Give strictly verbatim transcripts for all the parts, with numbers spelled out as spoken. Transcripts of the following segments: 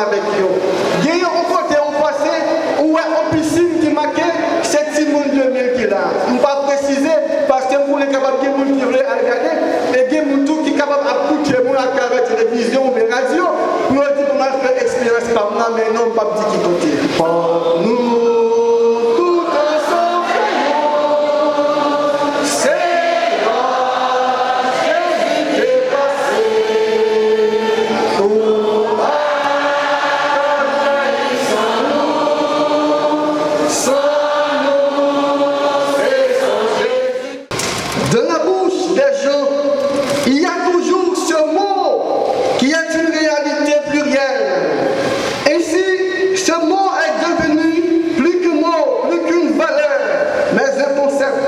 avèk yo. Genyen yon kote ou pase, ou wè yon pisin ki make, se timoun de mil ki la. M pa presize, paske m konnen kapab gen moun ki vle al gade, e gen moun tou ki kapab ap koute moun atravè televizyon oubyen radyo, pou yo di pou m al fè eksperyans pa m nan, men non, m p ap di ki kote. Fò nou tout ansanm fè yon, Seyè Jezi te pase, ou pa Dans la bouche des gens, il y a toujours ce mot qui est une réalité plurielle. Ainsi, ce mot est devenu plus que mot, plus qu'une valeur, mais un concept,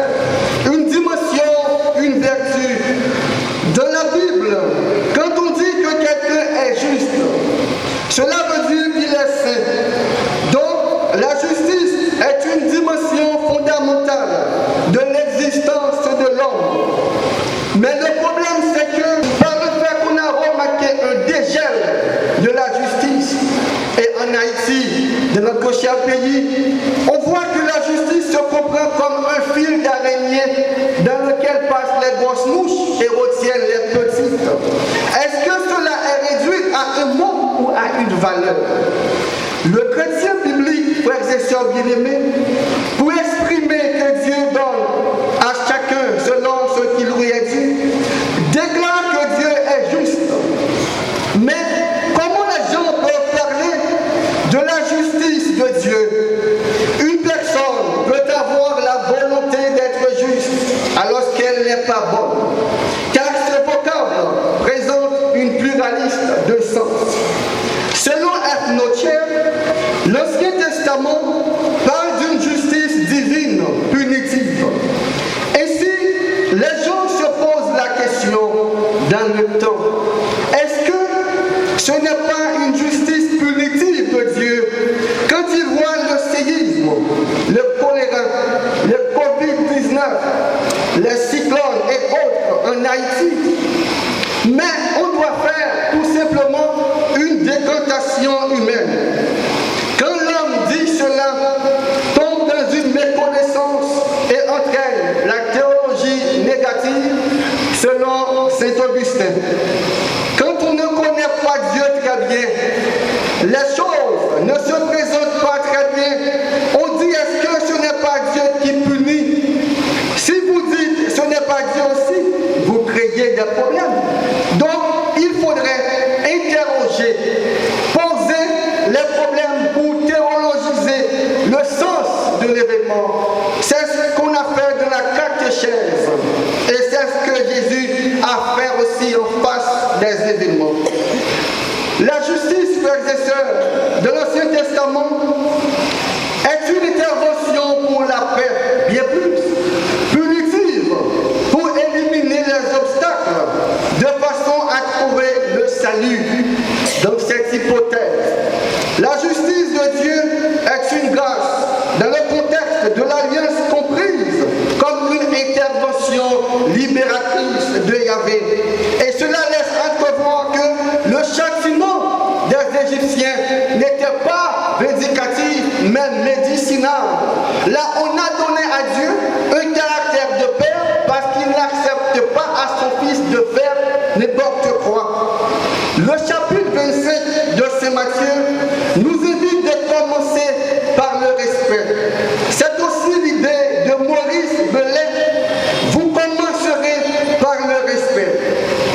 une dimension, une vertu. Dans la Bible, quand on dit que quelqu'un est juste, cela veut dire qu'il est saint. Donc, la justice est une dimension fondamentale de l'existence de l'homme. Mais le problème, c'est que par le fait qu'on a remarqué un dégel de la justice, et en Haïti, dans notre cher pays, on voit que la justice se comprend comme un fil d'araignée dans lequel passent les grosses mouches et retiennent les petites. Est-ce que cela est réduit à un mot ou à une valeur? Le chrétien biblique, frères et sœurs bien-aimés, pour exprimer que Dieu donne à chacun selon ce qui lui est dû, déclare que Dieu est juste. Mais comment les gens peuvent parler de la justice de Dieu? Une personne peut avoir la volonté d'être juste alors qu'elle n'est pas bonne, car ce vocable présente une pluraliste de sens. Selon F. Notcher, l'Ancien Testament parle d'une justice divine punitive. Ainsi, les gens se posent la question dans le temps, est-ce que ce n'est pas une justice punitive de Dieu quand il voit le séisme, le choléra, le covid dix-neuf, les cyclones et autres en Haïti? Mais on doit faire tout simplement une décantation humaine. Quand l'homme dit cela, tombe dans une méconnaissance et entraîne la théologie négative selon saint Augustin. Quand on ne connaît pas Dieu très bien, les choses ne se présentent pas très bien. On dit, est-ce que ce n'est pas Dieu qui punit? Si vous dites ce n'est pas Dieu aussi, vous créez des problèmes. Donc, il faudrait interroger, poser les problèmes pour théologiser le sens de l'événement. C'est ce qu'on a fait dans la catéchèse. Et c'est ce que Jésus a fait aussi en face des événements. La justice, frères et sœurs, de l'Ancien Testament est une intervention pour la paix, bien plus punitive, pour éliminer les obstacles, de façon à trouver le salut. Dans cette hypothèse, la justice de Dieu est une grâce dans le contexte de l'alliance comprise comme une intervention libératrice de Yahvé. Et cela laisse entrevoir que le châtiment des Égyptiens n'était pas vindicatif, mais médicinal. Là, on a donné à Dieu un caractère de père parce qu'il n'accepte pas à son fils de faire n'importe quoi. Le chapitre vingt-cinq de Saint Matthieu nous invite de commencer par le respect. C'est aussi l'idée de Maurice Bellet. Vous commencerez par le respect.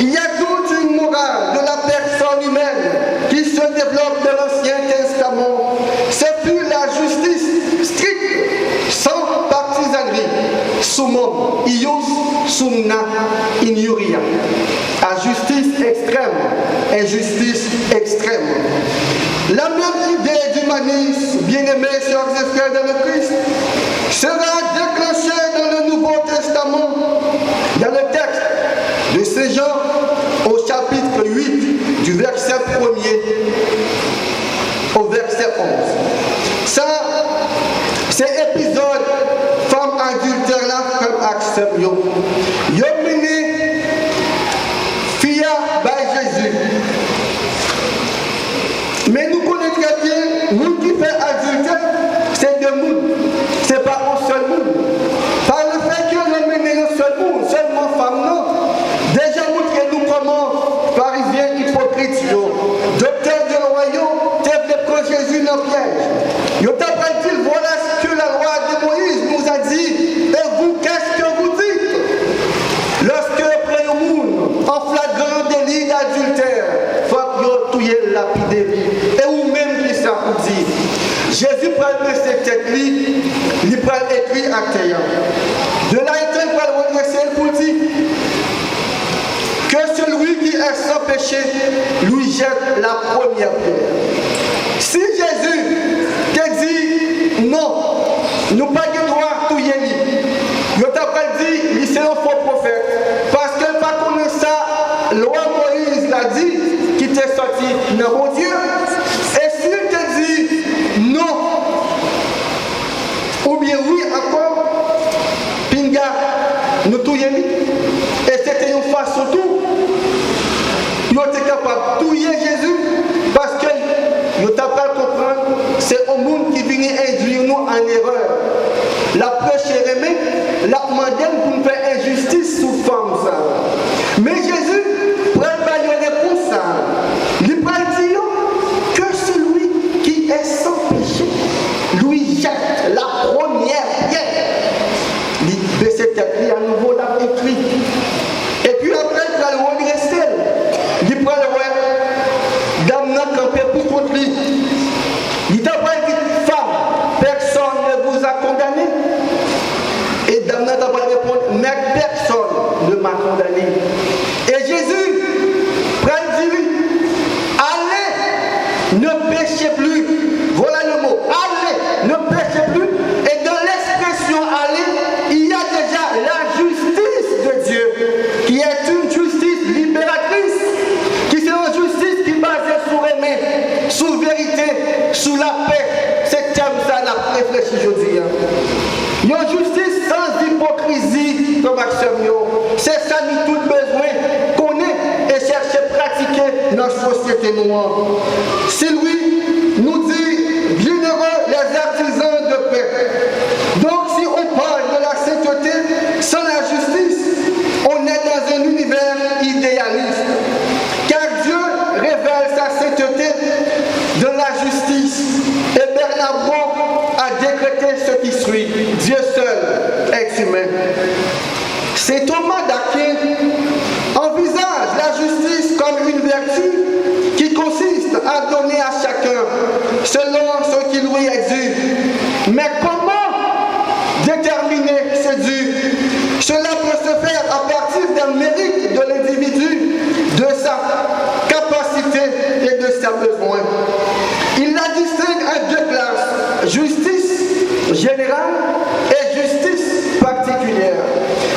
Il y a toute une morale de la personne humaine qui se développe dans l'Ancien Testament. Ce fut la justice stricte, sans partisanerie, sumum ius, summa injuria. À justice extrême, injustice extrême. La même idée d'humanisme, bien-aimés sœurs et frères dans le Christ, sera déclenchée dans le Nouveau Testament, dans le texte de Saint Jean au chapitre huit, du verset premier au verset onze. Sa, se epizòd fanm adiltè la, frè m ak sè m yo. Yo mennen fi a bay Jezi. Men nou se pa yon sèl moun. Pa lefètke yo mennen yon sèl moun, sèlman fanm nan, deja montre nou kòman Farizyen ipokrit yo, doktè de lwa yo, te vle pran Jezi nan pyèj. Yo ta pral di l, voilà ce que la loi de Moïse nous a dit, et vous, qu'est-ce que vous dites? Lòske yo pran yon moun an flagran deli dadiltè, fòk yo touye l, lapide li. E ou menm, kisa ou di? Jezi pral bese tèt li, li pral ekri atè a. De la etan, li pral redrese l pou l di, que celui qui est sans péché lui jette la première pierre. Si Jezi te di non, nou pa gen dwa touye li, yo ta pral di li se yon fo pwofèt, paske l pa konnen sa lwa Moyiz la di ki te sòti nan Bondye. E si l te di non, oubyen wi ankò, pinga, nou touye li. E se te yon fason tou pou yo te kapab touye Jezi, paske yo ta pral konprann se yon moun ki vini endwi nou an erè. L ap preche renmen, l ap mande n pou n fè enjistis sou fanm sa a. Men Jezi pral ba yo repons sa a. Li pral di yo, que celui qui est sans péché lui jette la première pierre. Li bese tèt li anouvo, l ap ekri. Epi apre, l pral redrese l. Li pral wè dam nan kanpe pou kont li. Li ta pral di, femme, personne ne vous a condamné? E dam nan ta pral reponn, Maître, personne ne m'a condamné. E Jezi pral di li, allez, ne péchez plus. Voilà le mot, allez, ne péchez plus. Et dans l'expression aller, il y a déjà la justice de Dieu, qui est une justice libératrice, ki se yon jistis ki baze sou renmen, sou verite, sou lapè. Se tèm sa n ap reflechi jodi a. Yon jistis sans ipokrizi, frè m ak sè m yo. Se sa nou tout bezwen konnen e chèche pratike nan sosyete nou an. Si l wi, nou di, bienheureux les artisans de paix. Donc, si on parle de la sainteté sans la justice, on est dans un univers idéaliste. Car Dieu révèle sa sainteté dans la justice. Et Bernard Brault a décrété ce qui suit, Dieu seul est humain. Saint Thomas d'Aquin envisage la justice comme une vertu qui consiste à donner à chacun selon ce qui lui est dû. Mais comment déterminer ce dû? Cela peut se faire à partir d'un mérite de l'individu, de sa capacité et de ses besoins. Il la distingue en deux classes, justice générale et justice particulière.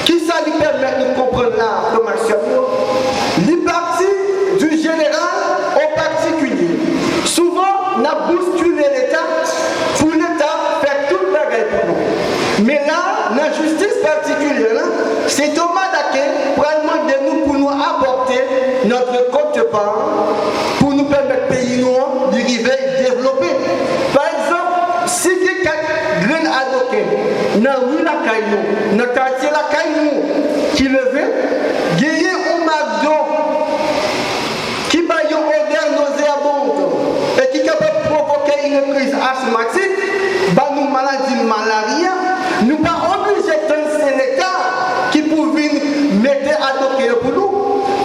Kisa li pèmèt nou konprann la, frè m ak sè m yo? Li pati du général au particulier. Souvan, n ap bouskile Leta pou Leta fè tout bagay pou nou. Men la, nan jistis patikilyè la, Saint Thomas d'Aquin pral mande nou pou nou apòte notre quote-part pou nou pèmèt peyi nou an li rive devlope. Pa egzanp, si gen kèk grenn adoken nan ri lakay nou, nan katye lakay nou ki leve, genyen yon McDo ki bay yon odè nozeyabond e ki kapab pwovoke yon kriz asmatik, ba nou maladi malarya, nou pa oblije tann se Leta ki pou vin mete adoken yo pou nou.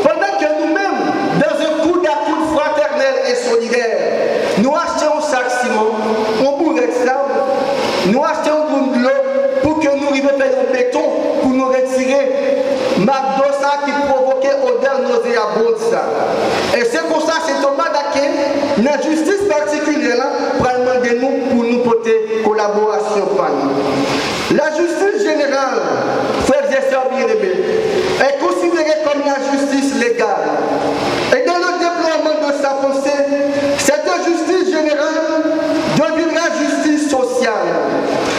Pandan ke nou menm, dans un coude à coude fraternel et solidaire, nou achte yon sak siman, yon bourèt sab, nou achte yon goud dlo pou ke nou rive fè yon beton pou nou retire McDo sa ki pwovoke odè nozeyabond sa. E se konsa, Saint Thomas d'Aquin, nan jistis patikilyè la, pral mande nou pou nou pote kolaborasyon pa nou. La justice générale, frères et sœurs bien-aimés, est considérée comme la justice légale. Et dans le déploiement de sa pensée, cette justice générale deviendra justice sociale.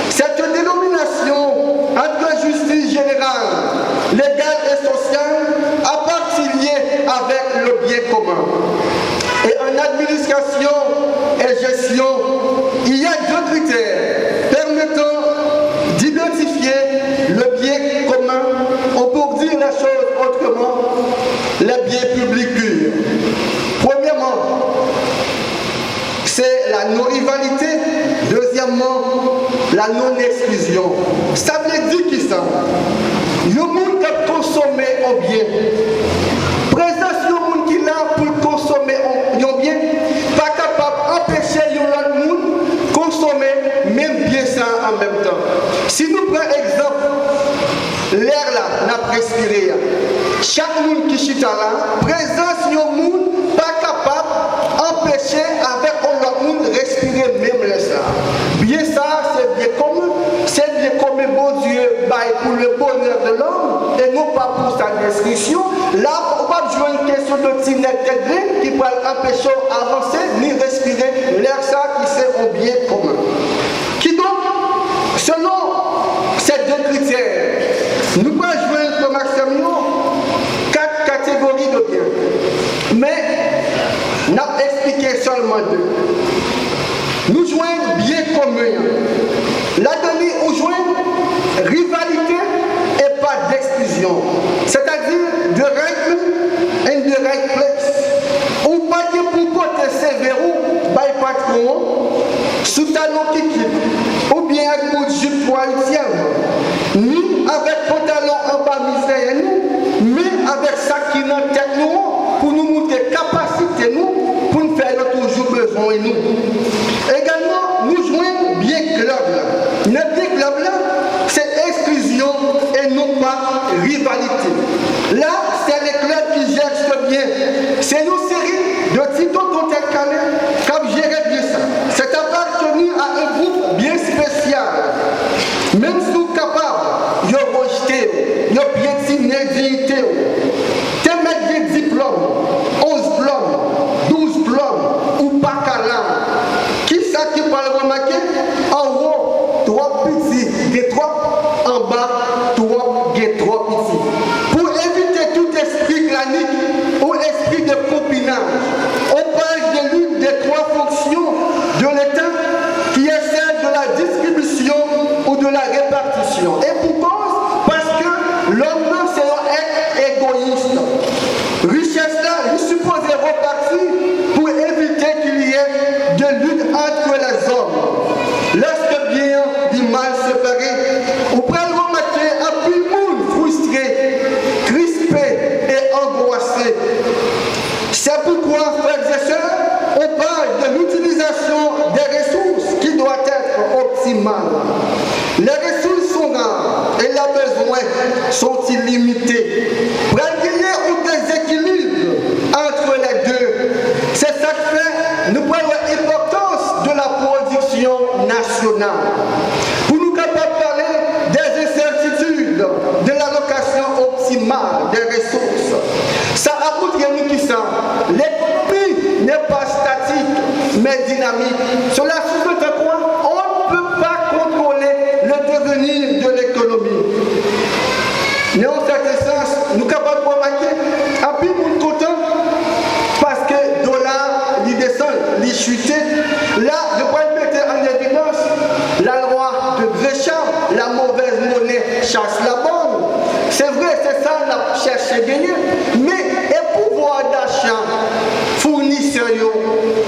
Cette dénomination entre justice générale, légale et sociale a partie liée avec le bien commun. Et en administration nan la non-exclusion. Sa vle di kisa? Yon moun k ap konsome yon byen. Prezans yon moun ki la pou l konsome yon, yon byen pa kapab anpeche yon lòt moun konsome menm byen sa a an menm tan. Si nou pran egzanp lè la n ap respire a, chak moun ki chita la, prezans yon moun pa kapab anpeche avèk yon lòt moun respire menm lè sa a. Byen sa a, se byen komen, se byen komen Bondye bay pour le bonheur de l'homme, e non pa pour sa destruction. La, ou p ap jwenn kesyon de ti nèg tèt grenn ki pral anpeche w avanse ni respire lè sa a ki se yon byen komen. Kidonk, selon ces deux critères, nou pral jwenn, frè m ak sè m yo, kat kategori de byen. Men, n ap eksplike sèlman de. Nou jwenn byen komen an. Ladan li, ou jwenn rivalite e pa deksklizyon. Sètadi, the right man in the right place. Ou pa gen pou pote C V ou bay patwon an sou talon kikit oubyen ak bout jip twa ityèm, ni avèk pantalon anba mizèyè nou, men avèk sa ki nan tèt nou an pou nou montre kapasite nou pou n fè yo toujou bezwen nou. Egalman, nou jwenn byen klèb la. Nan byen klèb la, se eksklizyon e non pa rivalite. La, c'est le club qui gère ce bien. Se yon seri de ti tonton tèt kale k ap jere byen sa. C'est appartenir à un groupe bien spécial. Menm si w kapab, yo rejte w, yo pyetine diyite w. Te mèt gen diplòm, onz plòm, douz plòm, ou pa ka la. Kisa ki pral remake? Anwo, twòp piti, gen twòp, anba, twòp, gen twò piti. Pou evite tout espri klanik ou espri de kopinaj, on parle de l'une des trois fonctions de l'État qui est celle de la distribution ou de la répartition. Et pour cause, parce que lòm nan se yon èt egoyis. Richès la, li sipoze repati pou evite qu'il y ait de lutte entre les hommes. Lèske byen an li mal separe, ou pral remake anpil moun fristre, krispe e angwase. C'est pourquoi, frères et sœurs, on parle de l'utilisation des ressources qui doit être optimale. Les ressources sont rares et les besoins sont illimités. Pral genyen yon dezekilib ant les deux. Se sa k fè nou pral wè enpòtans de la pwodiksyon nasyonal. Pou nou kapab pale des incertitudes de l'allocation optimale des ressources. Sa ap montre nou kisa? L'économie n'est pas statique, mais dynamique. Cela sous-entend quoi? On ne peut pas contrôler le devenir de l'économie. Nan yon sèten sans, nou kapab remake, anpil moun kontan paske dola li desann, li chite. La, yo pral mete an evidans la loi de Gréchard, la mauvaise monnaie chasse la bonne. Se vre, se sa n ap chèche genyen, men e pouvwa dacha founisè yo,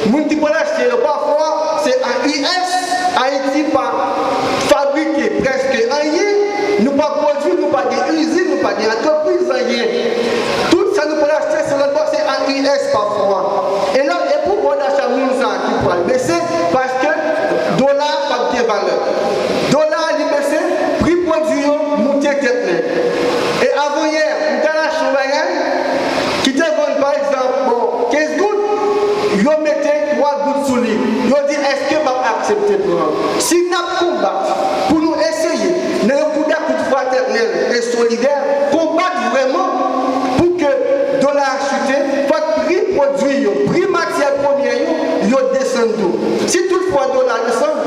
moun ki pral achte yo, pafwa se an U S. Ayiti pa fabrike prèske anyen, nou pa pwodui, nou pa gen izin, nou pa gen antrepriz, anyen. Tout sa nou pral achte se lòt bò, se an U S pafwa. E la, e pouvwa dacha moun sa ki pral bese, paske dola p ap gen valè. Dola a li bese, pri pwodui yo moute tèt nèg. E avanyè, m t al achte yon bagay ki te vann, pa egzanp, bon, kenz goud, yo mete twa goud sou li. Yo di, èske m ap aksepte pran? Si n ap konbat pou nou eseye, nan yon koudakout fratènèl e solidè, konbat vrèman pou ke dola a chite, fòk pri pwodui yo, pri matyè premyè yo, yo desann tou. Si toutfwa dola desann,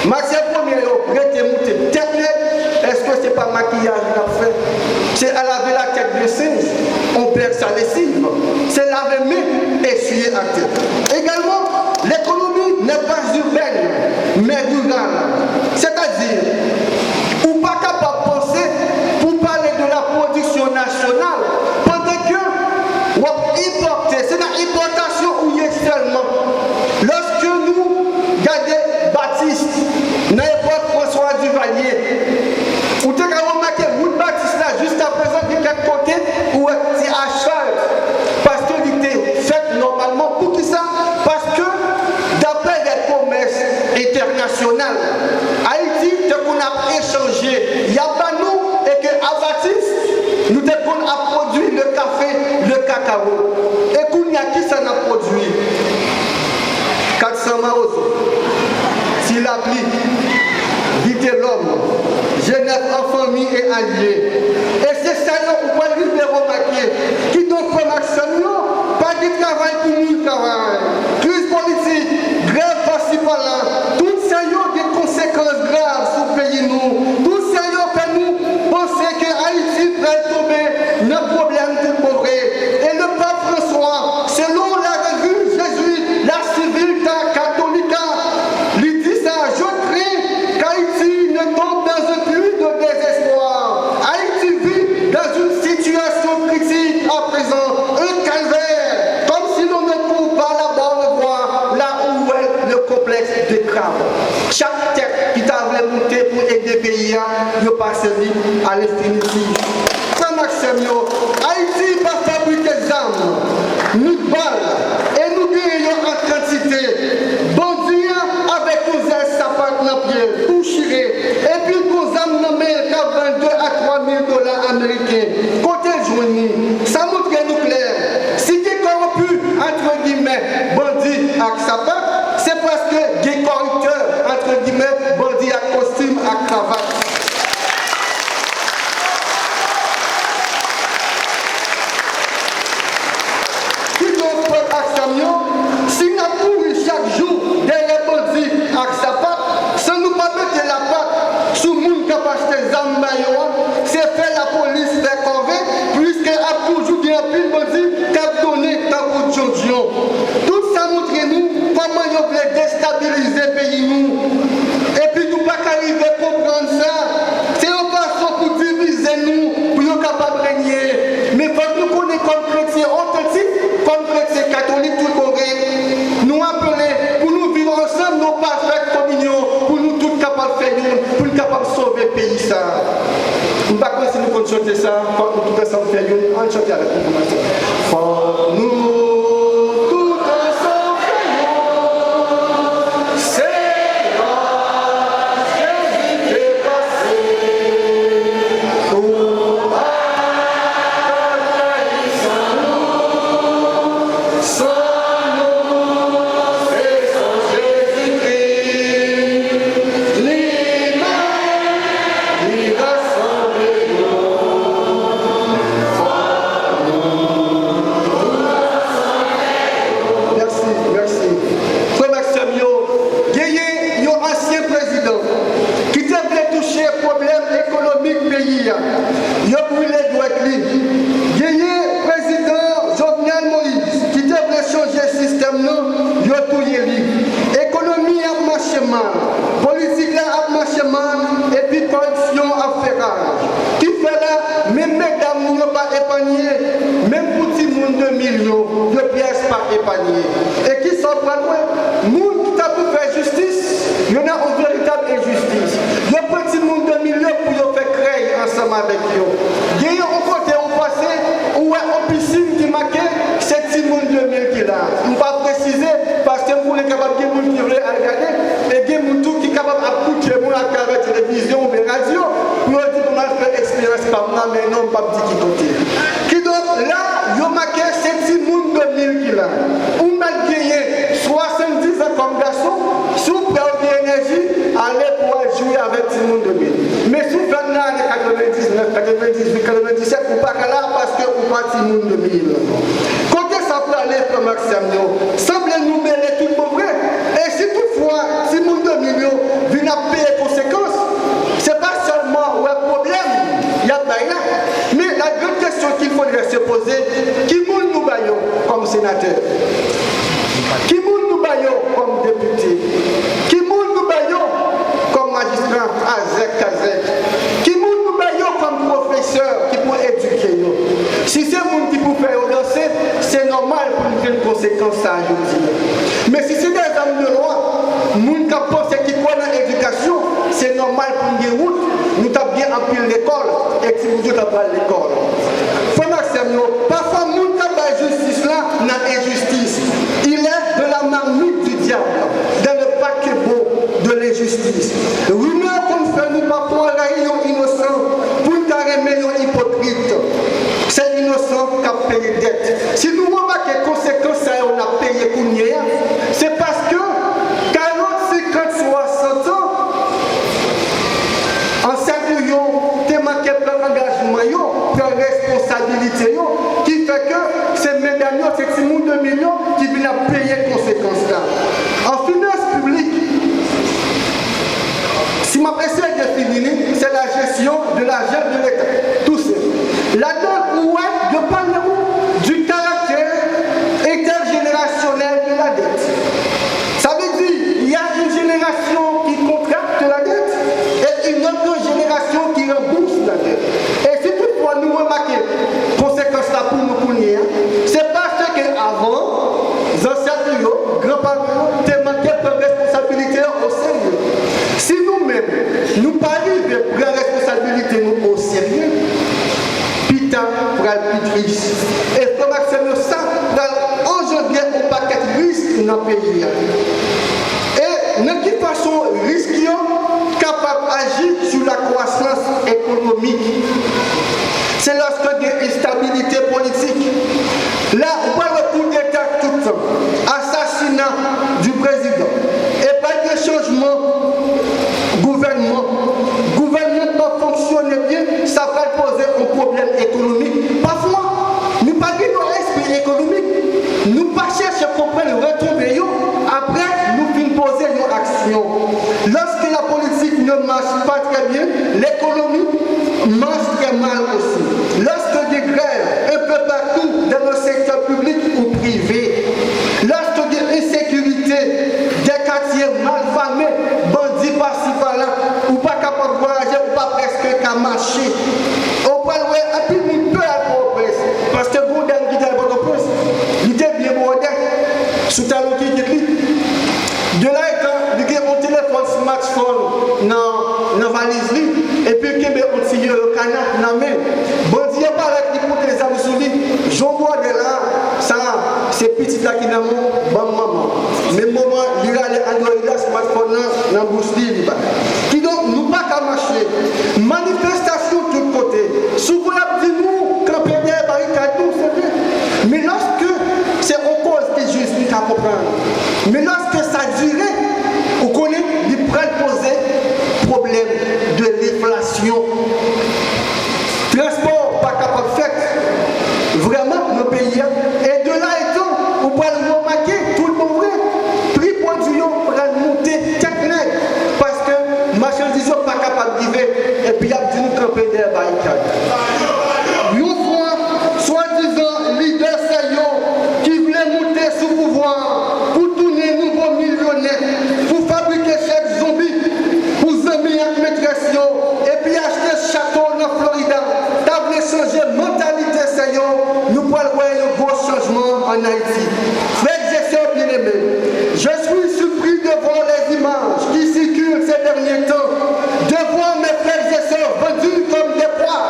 matyè premyè yo rete moute tèt nèg, èske se pa makiyaj n ap fè? Se à laver la tête d'un singe, on perd sa lessive. Se lave men, eswiye atè. Egalman, l'économie n'est pas urbaine, mais rurale. Sètadi, ou pa kapab panse pou pale de la pwodiksyon nasyonal pandan ke w ap enpòte. Se nan enpòtasyon ou ye sèlman. Lòske nou gade Batis, Yo pase li alenfinitif. Frè m ak sè m yo, Ayiti pa fabrike zam, ni bal, e nou genyen yo an kantite. Bandi a avèk yon zèl sapat nan pye l, tou chire, epi l gon zam nan men l k ap vann de a twa mil dola ameriken. Kote l jwenn li? Sa montre nou klè, si gen kòwonpi, antre gimè, bandi ak sapat, se paske gen kòriptè, antre gimè, bandi ak kostim ak kravat. Kidonk, frè ak sè m yo, si n ap kouri chak jou dèyè bandi ak sapat, san nou pa mete lapat sou moun k ap achte zam ba yo a, se fè lapolis fè kòve, pliske ap toujou gen anpil bandi k ap donnen tankou djondjon. Tout sa montre nou kòman yo vle destabilize peyi nou. Epi nou pa ka rive konprann sa. Se yon fason pou divize nou, pou yo kapab renye. Men fòk nou konnen kòm kretyen otantik, kòm kretyen katolik tout kore, nou apele pou nou viv ansanm nan yon pafèt kominyon, pou nou tout kapab fè youn, pou n kapab sove peyi sa a. M pa konn si nou konn chante sa, fòk nou tout ansanm fè youn, ann chante avèk mwen kòmanse. Fòk nou tout ansanm fè youn, se la Jezi te pase pou pa trayi san nou, san nou, se san Jezikri, li menm, li rasanble nou. Mèsi, mèsi. Frè m ak sè m yo, genyen yon ansyen prezidan ki te vle touche pwoblèm ekonomik peyi a. Yo brile dwèt li. Genyen prezidan Jovenel Moïse ki te vle chanje sistèm nan, yo touye li. Ekonomi ap mache mal, politik la ap mache mal, epi kòripsyon ap fè raj. Ki fè la, menm medam nou yo pa epanye, menm pou timoun de mil yo, yo pyès pa epanye. E kisa w pral wè? Moun ki ta pou fè jistis, yo nan yon veritab enjistis. Yo pran timoun de mil yo pou yo fè krèy ansanm avèk yo. Genyen yon kote ou pase, ou wè yon pisin ki make, se timoun de mil ki la. M pa presize, paske m konnen kapab gen moun ki vle al gade, e gen moun tou ki kapab ap koute moun atravè televizyon oubyen radyo, pou yo di pou m al fè eksperyans pa m nan, men non, m p ap di ki kote. Kidonk, la, yo make se timoun de mil ki la. Ou mèt genyen swasanndiz an kòm gason, si w prè ou gen enèji, ale pou w al jwi avèk timoun de mil. Men si w fèt nan ane katrevendiznèf, katrevendizuit, katrevendisèt, ou pa ka la paske ou pa timoun de mil. Kote sa prale, frè m ak sè m yo? Sanble nou mele tout bon vre. E si toutfwa timoun de mil yo vin ap peye konsekans, se pa sèlman wè pwoblèm y ap bay la, men la grande question qu'il faudrait se poser, ki moun nou ba yo kòm senatè? Ki moun nou ba yo kòm depite? Ki moun nou ba yo kòm majistra? Azèk, kazèk. Ki moun nou ba yo kòm pwofesè ki pou edike yo? Si se moun ki pou fè yo danse, se nòmal pou n jwenn konsekans sa a jodi a. Men si se des hommes de loi, moun k ap panse, ki kwè nan edikasyon, se nòmal pou n gen wout, nou t ap gen anpil lekòl, e timoun yo t ap pral lekòl. Frè m ak sè m yo, pafwa moun k ap bay jistis la nan enjistis. Il est de la marmite du diable, dans le paquebot de l'injustice. Rimè konn fè nou pafwa rayi yon inosan pou n ta renmen yon ipokrit. Se inosan k ap peye dèt. Si nou remake konsekans sa yo n ap peye kounye a, se paske karant, senkant, swasant an, ansèt nou yo te manke pran angajman yo, pran responsabilite yo, ki fè ke se medam yo, se timoun de mil yo ki vin ap peye konsekans la. An finans piblik, si m ap eseye defini li, se la gestion de l'argent de l'État, tou senp. Ladan, ou wè, yo pale ou du caractère intergénérationnel de la dette. Sa vle di, il y a une génération qui contracte la dette et une autre génération qui rembourse la dette. E si toutfwa nou remake konsekans la pou nou kounye a, se paske avan, zansèt nou yo, granparan yo, te manke pran responsabilite yo oserye. Si nou menm, nou pa rive pran responsabilite nan peyi a. E nan ki fason risk yo kapab aji sou lakwasans ekonomik? Se lòske gen enstabilite politik. La, ou pral wè koudeta tout tan, asasina di prezidan, e pral gen chanjman gouvènman. Gouvènman pa fonksyone byen, sa pral poze yon pwoblèm ekonomik. Pafwa, nou pa gen yon espri ekonomik. Nou pa chèche konprann retonbe yo apre nou fin poze yon aksyon. Lorsque la politique ne marche pas très bien, l'économie marche très mal aussi. Lorsque des grèves un peu partout dans le secteur public ou privé, lorsque des insécurité, des quartiers mal famés, bandi pasi pala, ou pa kapab vwayaje, ou pa prèske ka mache. Ou pral wè anpil moun pè al Pòtoprens, paske gon dam ki te al Pòtoprens, li te byen bwòdè sou talon kikit li. De la etan, li gen yon telefòn smartphone nan, nan valiz li, epi l kenbe yon ti yoyo kana nan men. Bandi an parèt, li pote zam sou li. Jan w bwòdè la, sa, se pitit la ki nan men w, ban m manman. Menm moman, li rale Android la, smartphone nan, nan bouch li, li bay. Kidonk, nou pa ka mache. Manifestasyon tout kote. Souvan, y ap di nou, kanpe dèyè barikad nou, se vre. Men lòske se yon koz ki jis, nou ka konprann. Men lòske sa dire, ou konnen, li pral poze pwoblèm de lenflasyon. Transpò pa kapab fèt vrèman nan peyi a. E de la etan, ou pral remake tout bon vre, pri pwodui yo pral monte tèt nèg, paske machandiz yo pa kapab rive, epi y ap di nou kanpe dèyè barikad. Yon fwa, swadizan lidè sèyo ki vle monte sou pouvwa pou tounen nouvo milyonè, pou fabrike chèk zonbi pou zanmi ak metrès yo, epi achte chato nan Florida, ta vle chanje mantalite sèyo, nou pral wè yon gwo chanjman ann Ayiti. Frères et sœurs bien-aimés, je suis surpris de voir les images qui circulent ces derniers temps, de voir mes frères et sœurs vendus comme des pois,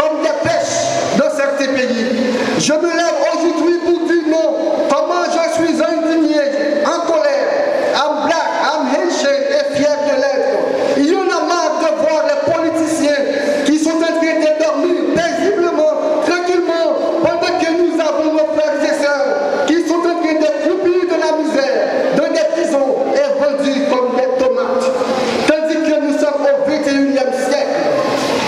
comme des pêches dans certains pays. Je me lève aujourd'hui pour dire non. Comment je suis indigné, en colère. I'm black, I'm Haitian et fier de l'être. Il y en a marre de voir les politiciens qui sont en train de dormir paisiblement, tranquillement, pendant que nous avons nos frères et sœurs qui sont en train de croupir de la misère dans des prisons et vendus comme des tomates. Tandis que nous sommes au vingt et unième siècle,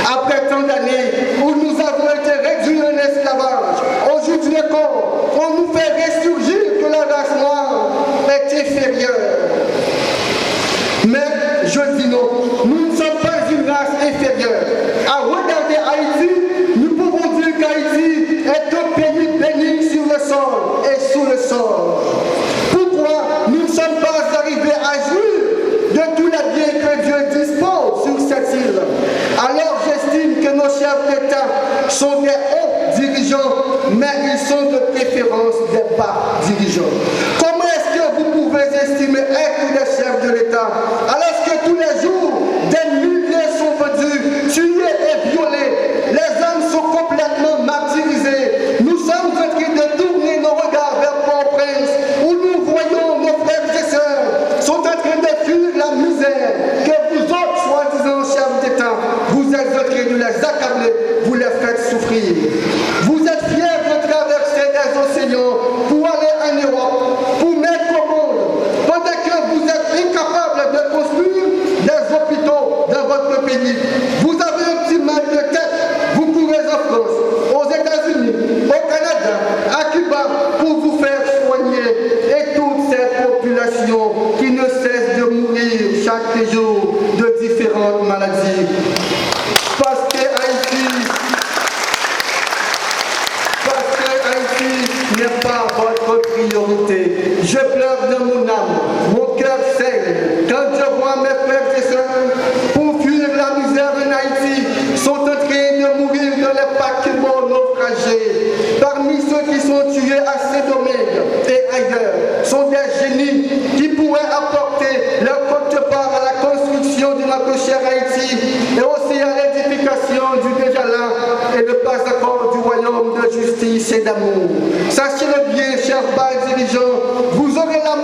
après tant d'années où nous avons été réduits en esclavage, aujourd'hui encore, on nous fait ressurgir que la race noire est inférieure. Mais je dis non, nous ne sommes pas une race inférieure. À regarder Haïti, nous pouvons dire qu'Haïti est un pays béni sur le sol et sous le sol. Pourquoi nous ne sommes pas arrivés à jouir de tous les biens que Dieu dispose sur cette île? Alors j'estime que nos chefs d'État sont des hauts dirigeants, mais ils sont de préférence des bas dirigeants. Comment est-ce que vous pouvez estimer être des chefs de l'État alors que tous les jours, des milliers sont vendus, tués et violés? Les hommes sont complètement martyrisés. Nous sommes en train de tourner nos regards vers Port-au-Prince, où nous voyons nos frères et sœurs sont en train de fuir la misère que vous autres, soi-disant chefs d'État, vous êtes en train de les accabler, vous les faites souffrir. Vous êtes fiers de traverser les océans pour aller en Europe, pour mettre au monde, pendant que vous êtes incapables de construire des hôpitaux dans votre pays. Vous avez un petit mal de tête, vous courez en France, aux États-Unis, au Canada, à Cuba, pour vous faire soigner. Et toute cette population qui ne cesse de mourir chaque jour de différentes maladies. Parce que Haïti, parce que Haïti n'est pas votre priorité. Je pleure dans mon âme, mon cœur saigne quand je vois mes frères et sœurs, pour fuir la misère en Haïti, sont en train de mourir dans les paquebots naufragés. Parmi ceux qui sont tués à Saint-Domingue et ailleurs, sont des génies qui pourraient apporter leur quote-part à la construction de notre cher Haïti et aussi à l'édification du déjà là et le pas encore du royaume de justice et d'amour. Sachez-le bien, chers bas dirigeants, vous aurez la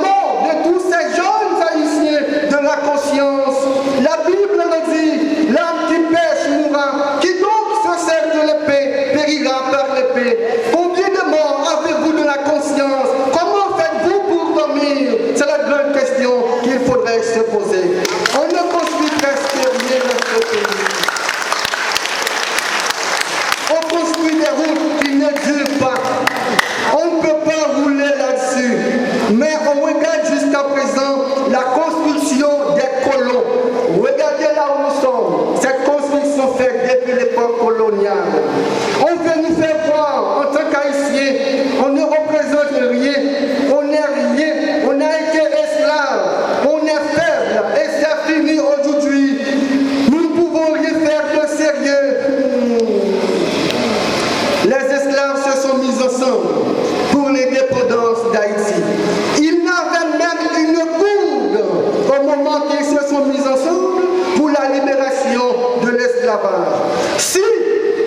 colonial. On veut nous faire croire, en tant qu'Haïtiens, on ne représente rien, on n'est rien, on a été esclave, on est faible, et c'est fini aujourd'hui. Nous ne pouvons rien faire de sérieux. Les esclaves se sont mis ensemble pour l'indépendance d'Haïti. Ils n'avaient même une gourde au moment qu'ils se sont mis ensemble pour la libération de l'esclavage. Si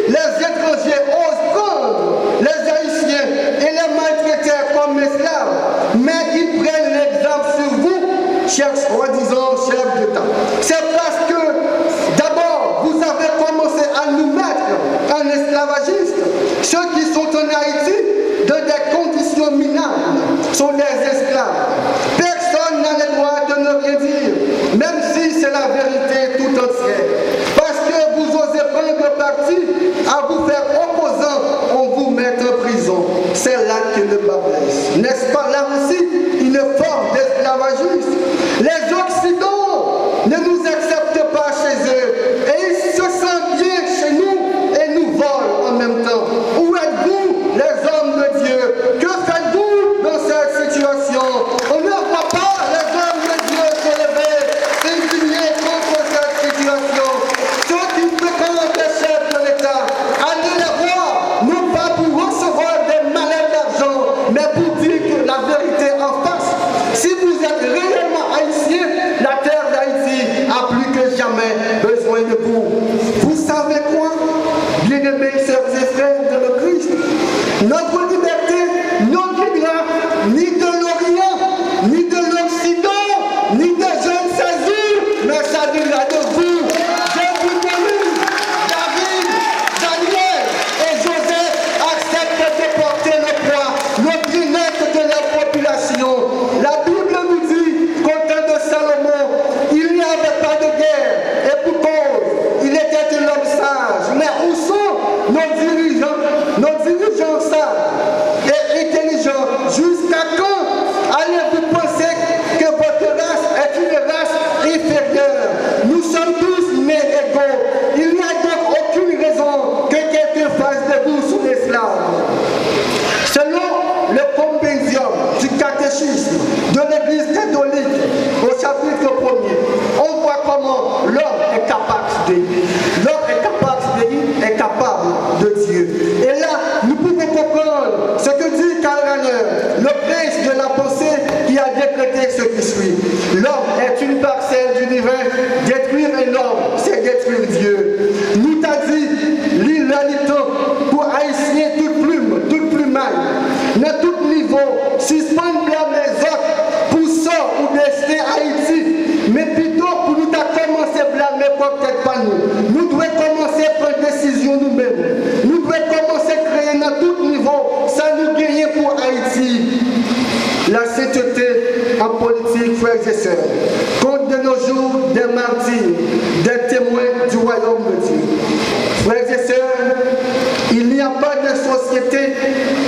les étrangers osent prendre les Haïtiens et les maltraiter comme esclaves, mais ils prennent l'exemple sur vous, chers soi-disant chefs d'État. C'est parce que, d'abord, vous avez commencé à nous mettre en esclavagistes, ceux qui sont en Haïti, dans des conditions minables, sont des esclaves. Personne n'a le droit de ne rien dire, même si c'est la vérité tout entière. Parce que vous osez prendre parti à vous faire opposant, on vous met en prison. C'est là que le bât blesse. N'est-ce pas là aussi une forme d'esclavagisme? Les Occidentaux ne nous acceptent pas chez eux et ils se sentent bien chez nous et nous volent en même temps. Où êtes-vous, les hommes de Dieu? Que faites-vous dans cette situation? On ne voit pas les hommes de Dieu se lever, s'indigner contre cette situation. Ceux qui fréquentent les chefs de l'État, allez les voir, non pas pour recevoir des mallettes d'argent, mais pour dire que la vérité en face. Si vous êtes réellement haïtien, la terre d'Haïti a plus que jamais besoin de vous. Vous savez quoi, bien-aimés sœurs et frères dans le Christ? Notre liberté ne viendra ni de l'Orient, ni de l'Occident, ni de je ne sais où, mais ça viendra de vous. Jésus, Moïse, David, Daniel et Joseph acceptent de porter le poids, le bien-être de la population. La Bible nous dit qu'au temps de Salomon, il n'y avait pas de guerre, et pour cause, il était un homme sage. Mais où sont nos dirigeants, nos dirigeants sages et intelligents? Jusqu'à quand allez-vous penser que votre race est une race inférieure? Nous sommes tous nés égaux. Il n'y a donc aucune raison que quelqu'un fasse de vous son esclave. Selon le Compendium du catéchisme de l'Église catholique, au chapitre premier, on voit comment l'homme est capable de, l'homme est capable de, est capable de Dieu. Et là, nous pouvons comprendre ce que dit Karl Rahner, le prince de la pensée, qui a décrété ce qui suit. L'homme est une parcelle du divin. Détruire un homme, c'est détruire Dieu. Nou ta di, li lè li tan pou Ayisyen tout plim, tout plimay, nan tout nivo, sispann blame zòt pou sò ou desten Ayiti. Men pito pou nou ta kòmanse blame pwòp tèt pa nou, nou dwe kòmanse pran desizyon nou menm. Nou dwe kòmanse kreye nan tout nivo sa nou genyen pou Ayiti. La sainteté en politique, frères et sœurs, compte de nos jours des martyrs, des témoins du royaume de Dieu. Frères et sœurs, il n'y a pas de société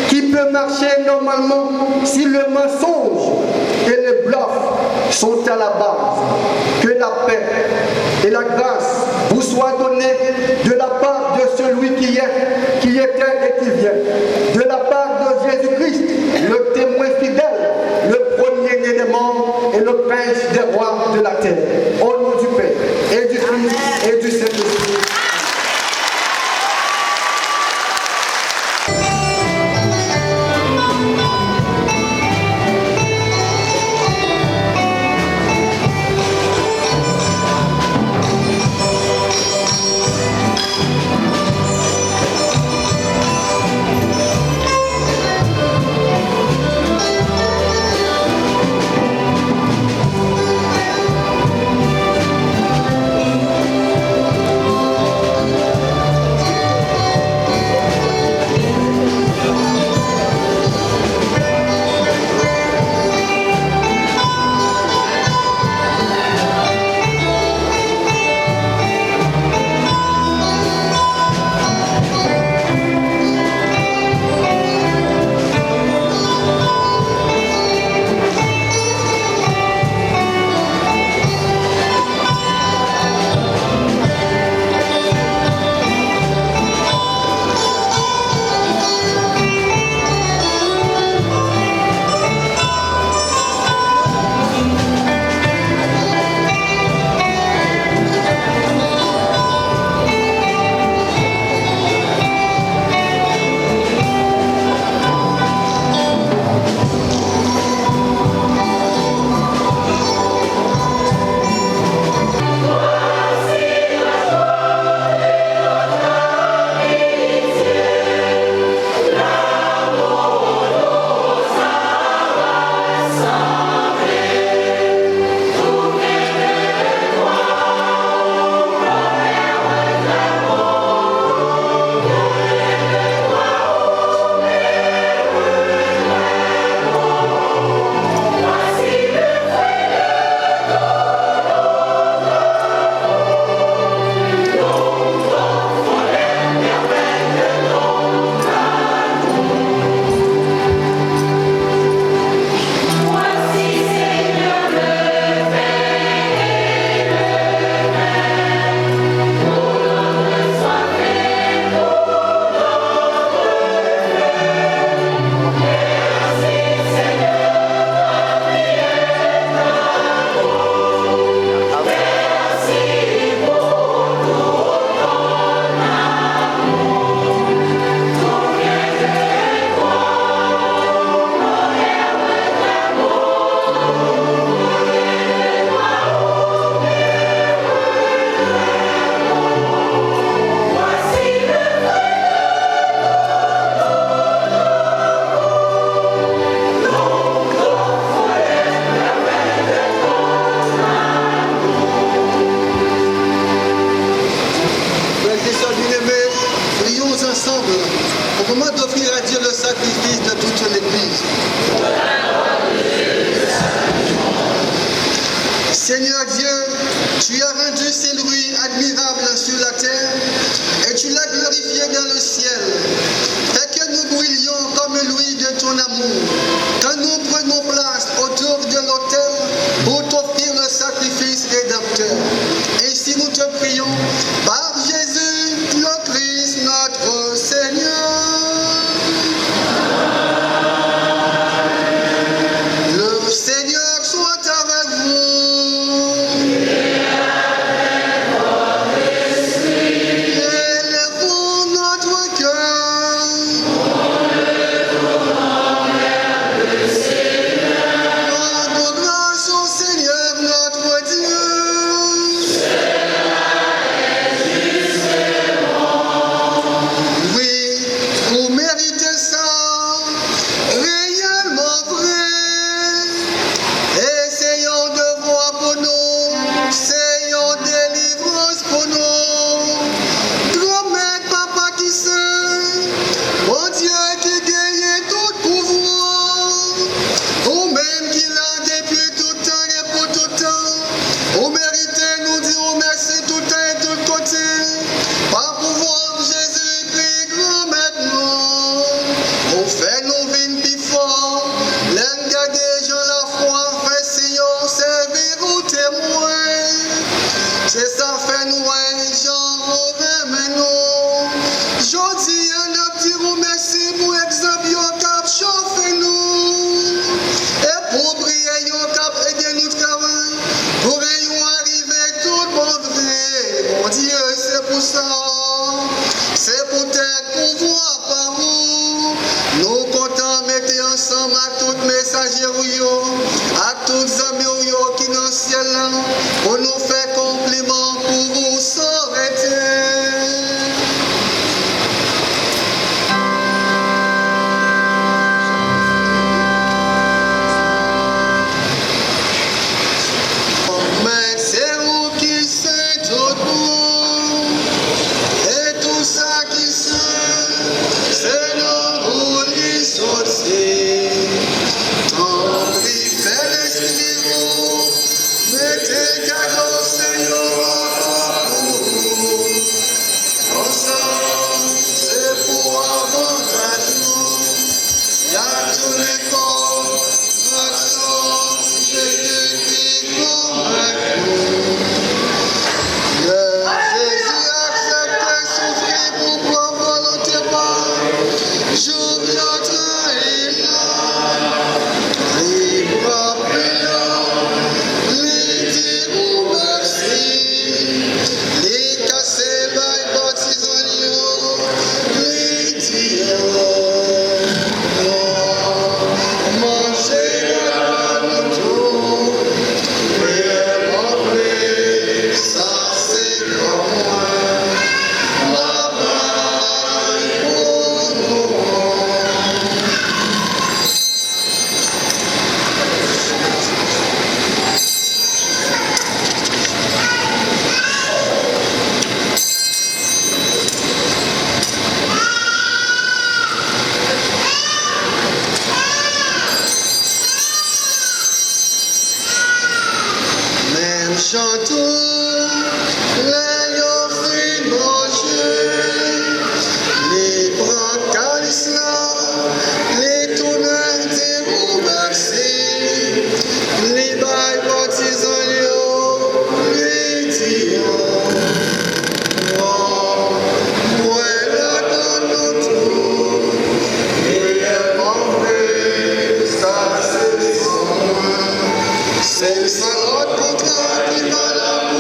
qui peut marcher normalement si le mensonge et le bluff sont à la base. Que la paix et la grâce vous soient données de la part de celui qui est, qui était et qui vient, de la part de Jésus-Christ, le témoin fidèle, le premier-né des morts et le prince des rois de la terre. Au nom du Père et du Fils et du Saint-Esprit. Jan tou, lè yo fin manje, li pran kalis la, li tounen di nou mèsi, li bay patizan l yo, li di yo, pran, bwè ladan nou tou, e manje, sa se san mwen. Se yon lòt kontra ki valab.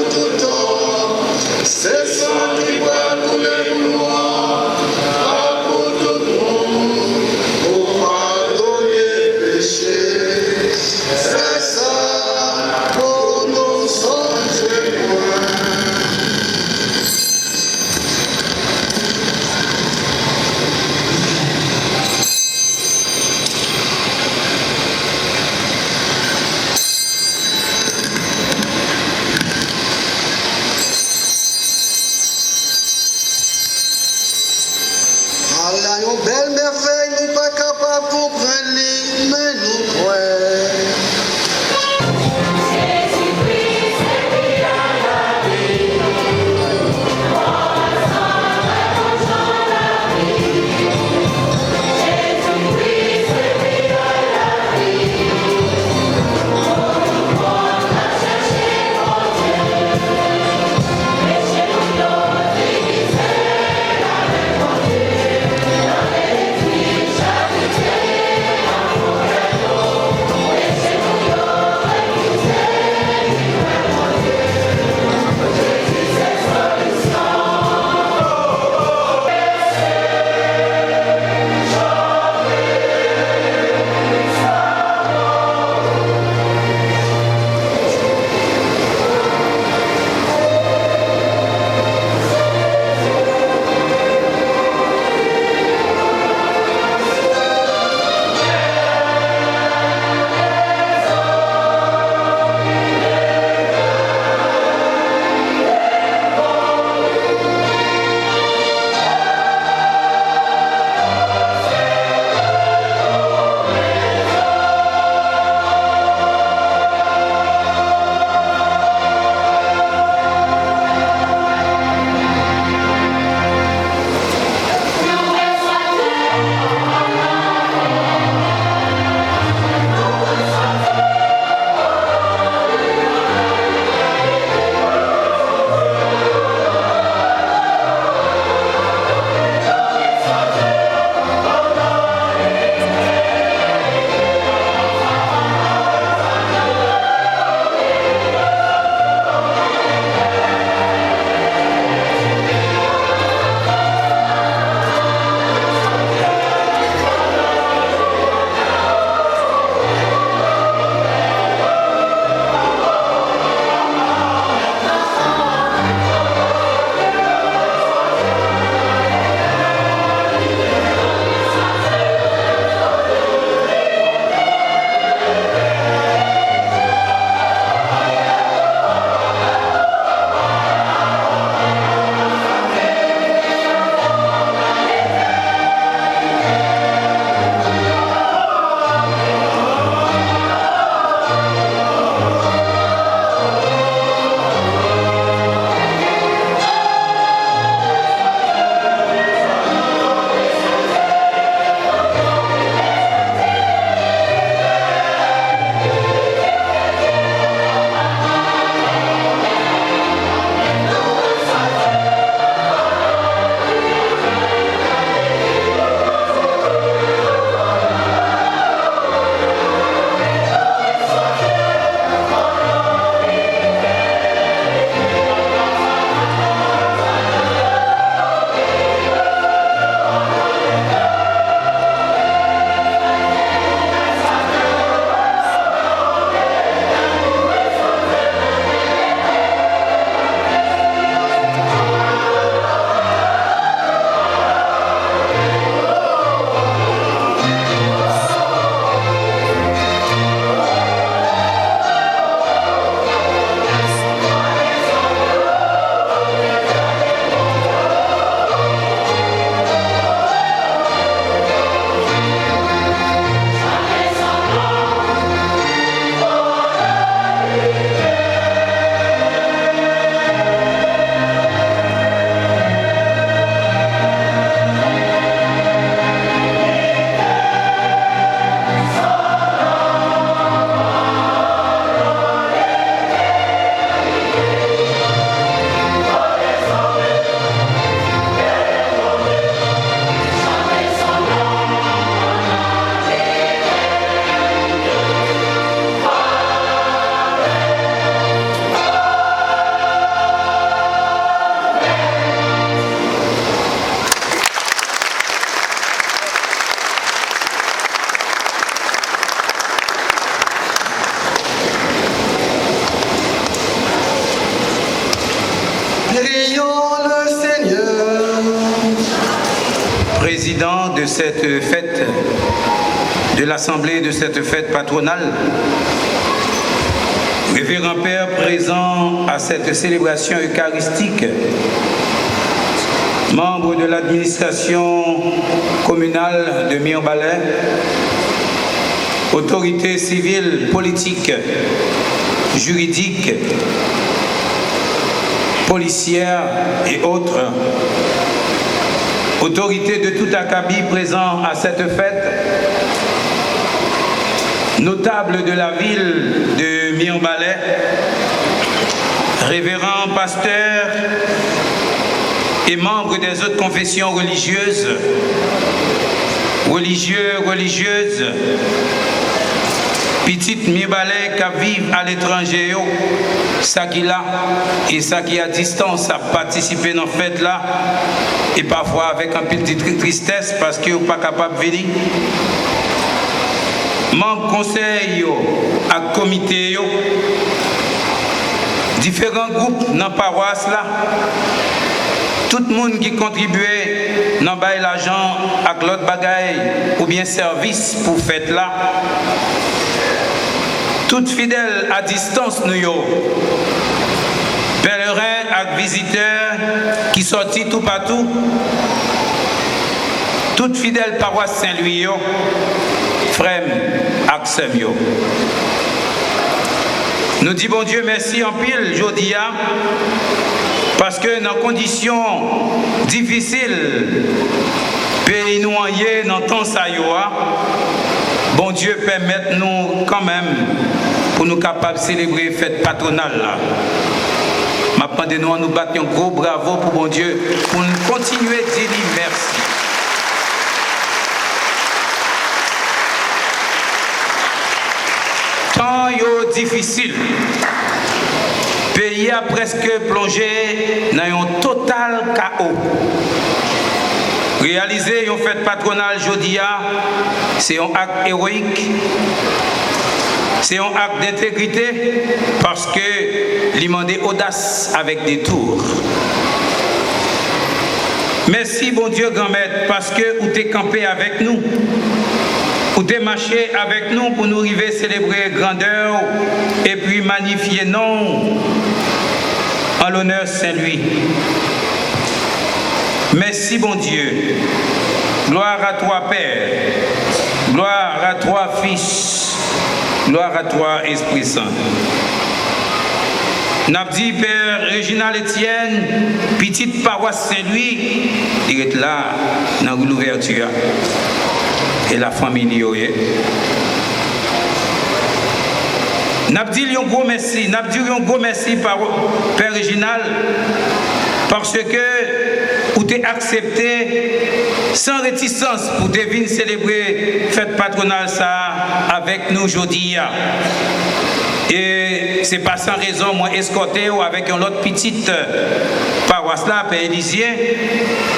Président de cette fête, de l'assemblée de cette fête patronale, révérend père présent à cette célébration eucharistique, membre de l'administration communale de Mirebalais, autorités civiles, politiques, juridiques, policières et autres, autorités de tout acabit présents à cette fête, notables de la ville de Mirebalais, révérends pasteurs et membres des autres confessions religieuses, religieux, religieuses, pitit Mirebalais k ap viv aletranje yo, sa ki la e sa ki a distans ap patisipe nan fèt la, e pafwa avèk anpil tri-, tristès paske yo pa kapab vini. Manm konsèy yo ak komite yo, diferan gwoup nan pawas la, tout moun ki kontribye nan bay lajan ak lòt bagay oubyen sèvis pou fèt la, tout fidèl a distans nou yo, pèleren ak vizitè ki sòti toupatou, tout fidèl pawas Sen Lwi yo, frè m ak sè m yo. Nou di Bondye mèsi anpil jodi a, paske nan kondisyon difisil peyi nou an ye nan tan sa yo a, Bondye pèmèt nou kanmenm pou nou kapab selebre fèt patwonal la. M ap mande nou an nou bat yon gwo bravo pou Bondye, pou n kontinye di li mèsi. Tan yo difisil. Peyi a prèske plonje nan yon total kawo. Reyalize yon fèt patwonal jodi a, se yon ak ewoyik, se yon ak dentegrite, paske li mande odas avèk detour. Mèsi, Bondye Granmèt, paske ou te kanpe avèk nou. Ou te mache avèk nou pou nou rive selebre grandè w epi manyifye non w an lonè Sen Lwi. Mèsi, Bondye. Gloire à toi, Père. Gloire à toi, Fils. Gloire à toi, Esprit Saint. N ap di Pè Reginald Etienne, pitit pawas Sen Lwi, li ret la, nan ri Louvèti a. E la fanmi li yo ye. N ap di l yon gwo mèsi, n ap di w yon gwo mèsi, pa, Pè Reginald, paske ou te aksepte san retisans pou te vin selebre fèt patwonal sa a avèk nou jodi a. E se pa san rezon mwen eskòte w avèk yon lòt pitit pawas la, Pè Elizye,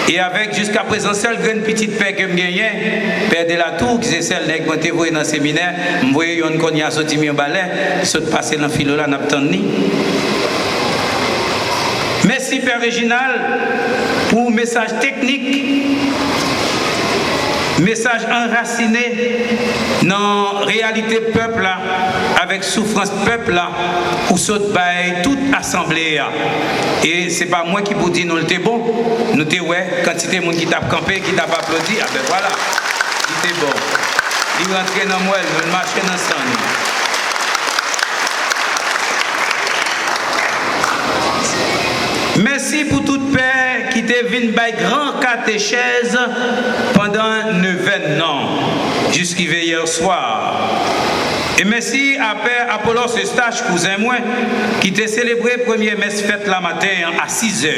e avèk jiskaprezan sèl grenn pitit pè ke m genyen, Pè Delatour, ki se sèl nèg mwen te voye nan seminè, m voye yonn kounye a soti Mibalè, li sot pase nan filo la, n ap tann li. Mèsi, Pè Reginald, pou mesaj teknik, mesaj anrasine nan reyalite pèp la, avèk soufrans pèp la, ou sot bay tout asanble a. E se pa mwen ki pou di nou l te bon, nou te wè kantite moun ki t ap kanpe, ki t ap aplodi, a ben vwala, li te bon. Li rantre nan mwèl nou, l mache nan san nou. Mèsi pou tout pè ki te vin bay gran katechèz pandan nevèn nan, jis rive yè swa. E mèsi a Pè Apollos Eustache, kouzen mwen, ki te selebre premye mès fèt la maten an a sizè.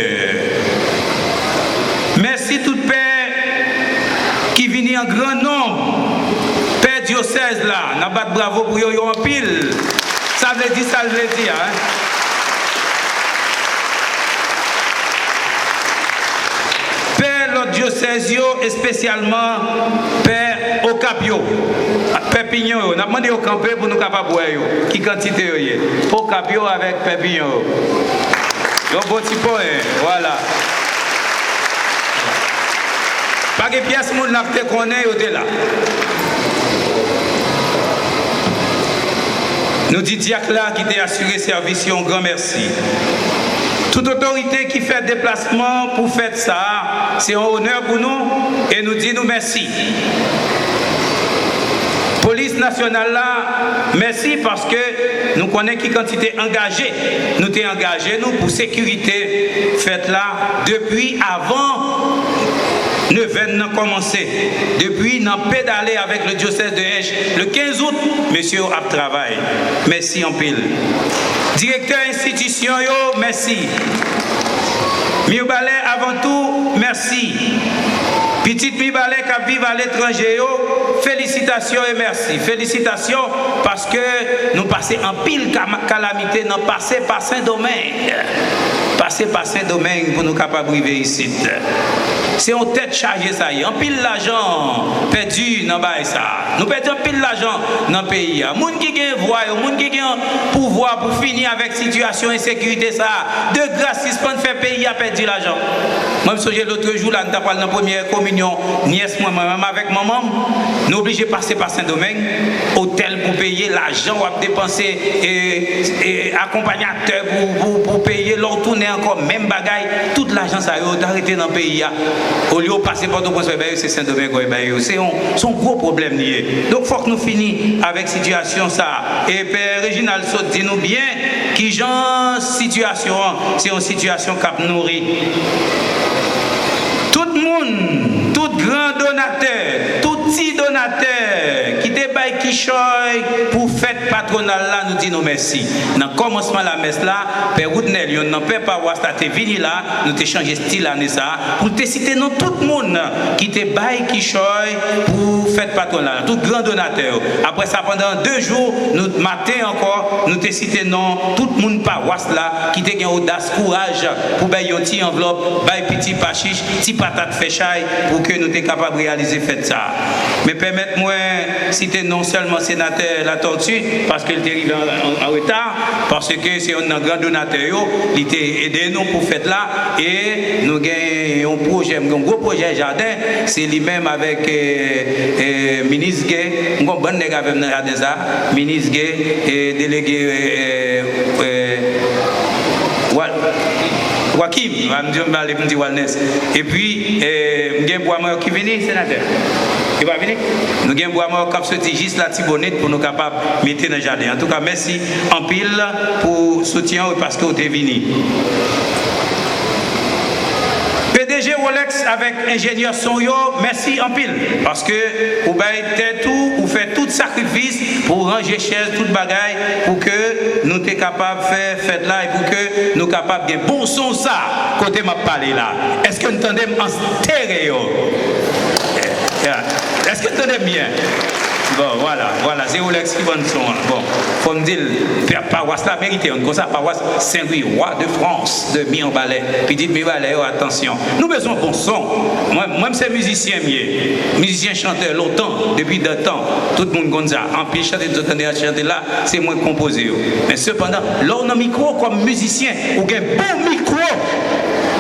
Mèsi tout pè ki vini an gran nonb. Pè dyosèz la, n ap bat bravo pou yo, yo anpil. Sa vle di sa l vle di a, en. Pè lòt dyosèz yo, espesyalman pè Okap yo, pè Pinyon yo. N ap mande yo kanpe pou nou kapab wè yo, ki kantite yo ye. Okap yo avèk pè Pinyon yo. Yon bon ti poyen, vwala. Pa gen pyès moun la k te konnen yo te la. Nou di dyak la ki te asire sèvis yo yon gran mèsi. Tout otorite ki fè deplasman pou fèt sa a, se yon onè pou nou e nou di nou mèsi. Polis nasyonal la, mèsi paske nou konnen ki kantite angaje nou te angaje nou pou sekirite fèt la depi avan nevèn nan kòmanse, depi nan pedale avèk le diocèse de Hinche le quinze août, mesye yo ap travay. Mèsi anpil. Direktè enstitisyon yo, mèsi. Mibalè avan tou, mèsi. Pitit Mibalè k ap viv aletranje yo, felisitasyon e mèsi. Felisitasyon paske nou pase anpil kama- kalamite nan pase pa Sendomeng. Pase pa Sendomeng pou nou kapab rive isit. Se yon tèt chaje sa ye. Anpil lajan pèdi nan bagay sa a. Nou pèdi anpil lajan nan peyi a. Moun ki gen vwa yo, moun ki gen pouvwa pou fini avèk sitiyasyon ensekirite sa a, de gras, sispann fè peyi a pèdi lajan. Mwen, m sonje lotrejou la, nou t ap pral nan premyè kominyon nyès mwen, mwen menm avèk manman m. Nou oblije pase pa Sendomeng, otèl pou peye, lajan w ap depanse, e, e, akonpanyatè pou, pou, pou peye, lè w tounen ankò, menm bagay, tout lajan sa yo, yo ta rete nan peyi a. Olye w pase Pòtoprens, w bay yo, se Sendomeng w bay yo. Se yon, se yon gwo pwoblèm li ye. Donk, fòk nou fini avèk sitiyasyon sa a. E Pè Reginald sot di nou byen kijan sitiyasyon an, se yon sitiyasyon k ap nouri. Tout moun, tout gran donatè, tout ti donatè ki te bay kichòy pou fèt patwonal la, nou di nou mèsi. Nan kòmansman lamès la, Pè Woodnel, yonn nan pè pawas la, te vini la, nou te chanje stil ane sa a, pou l te site non tout moun ki te bay kichòy pou fèt patwonal la, tout gran donatè yo. Apre sa, pandan de jou, nou, maten ankò, nou te site non tout moun pawas la ki te gen odas, kouraj pou bay yon ti anvlòp, bay piti pachich, ti patat fè chay pou ke nou te kapab reyalize fèt sa a. Men pèmèt mwen site non sèlman senatè Latortue, paske l te rive an, an, an reta, paske se yonn nan gran donatè yo, li te ede nou pou fèt la, e nou gen yon pwojè, m gen yon gwo pwojè jaden, se li menm avèk, e, e, minis Gay, m gen yon bann nèg avè m nan jaden sa, minis Gay, e, delege, e, e, e, Wa-, Wakim, m di, m pale, m di Walnes. Epi, e, m gen bwa mayòk ki vini, senatè. Yo pa vini? Nou gen bwa mayòk k ap soti jis Latibonit pou nou kapab mete nan jaden. Antouka, mèsi anpil pou soutyen w e paske w te vini. P D G Rolex avèk enjenyè son yo, mèsi anpil. Paske ou bay tèt ou, ou fè tout sakrifis pou ranje chèz, tout bagay, pou ke nou te kapab fè fèt la e pou ke nou kapab gen bon son sa kote m ap pale la. Èske n tande m an stereo? Yeah. Èske n tande m byen? Bon, vwala, vwala, se Rolex ki vann son an. Bon, fò m di l, pa-, pawas la merite youn konsa, pawas Saint Louis, Roi de France, de Mirebalais, pitit Mirebalais yo, atansyon. Nou bezwen bon son. Mwen, mwen, m se mizisyen m ye. Mizisyen chantè lontan, depi dan tan. Tout moun konn sa. Anpil chante nou tande chante la, se mwen k konpoze yo. Men sepandan, lè w nan mikwo kòm mizisyen, ou gen bon mikwo,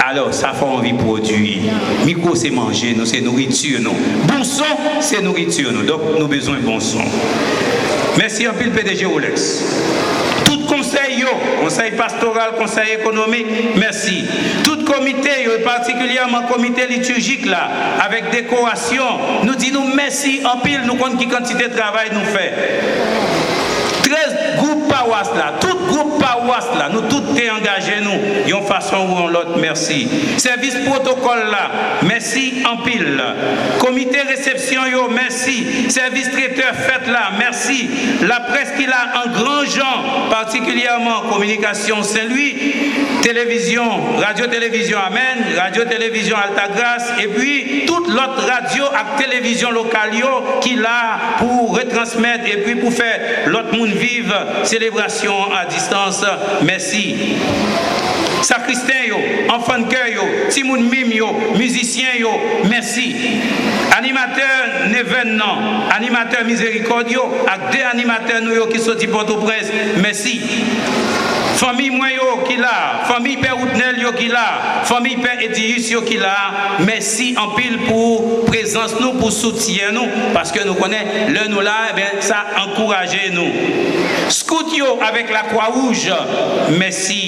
alò, sa fè w anvi pwodui. Mikwo se manje nou, se nouriti nou. Bon son, se nouriti nou. Donk, nou bezwen bon son. Mèsi anpil, P D G Rolex. Tout konsèy yo, konsèy pastoral, konsèy ekonomik, mèsi. Tout komite yo, e patikilyèman komite liturjik la, avèk dekorasyon, nou di nou mèsi anpil, nou konn ki kantite travay nou fè. Trèz gwoup pawas la, tout gwoup pawas la, nou tout te angaje nou, yon fason ou yon lòt, mèsi. Sèvis pwotokòl la, mèsi anpil. Komite resepsyon yo, mèsi. Sèvis tretè fèt la, mèsi. Laprès ki la an gran jan, patikilyèman Kominikasyon Sen Lwi, televizyon, Radyo Televizyon Amèn, Radyo Televizyon Altagras, epi tout lòt radyo ak televizyon lokal yo ki la pou retransmèt epi pou fè lòt moun viv selebrasyon an a distans. Mèsi. Sakristen yo, anfann'kè yo, timoun mim yo, mizisyen yo, mèsi. Animatè nevèn nan, animatè Mizerikòd yo, ak de animatè nou yo ki soti Pòtoprens, mèsi. Fanmi mwen yo ki la, fanmi Pè Woodnel yo ki la, fanmi Pè Ediyis yo ki la, mèsi anpil pou prezans nou, pou soutyen nou, paske nou konnen lè nou la, ebyen, sa ankouraje nou. Skout yo avèk Lakwa Wouj, mèsi.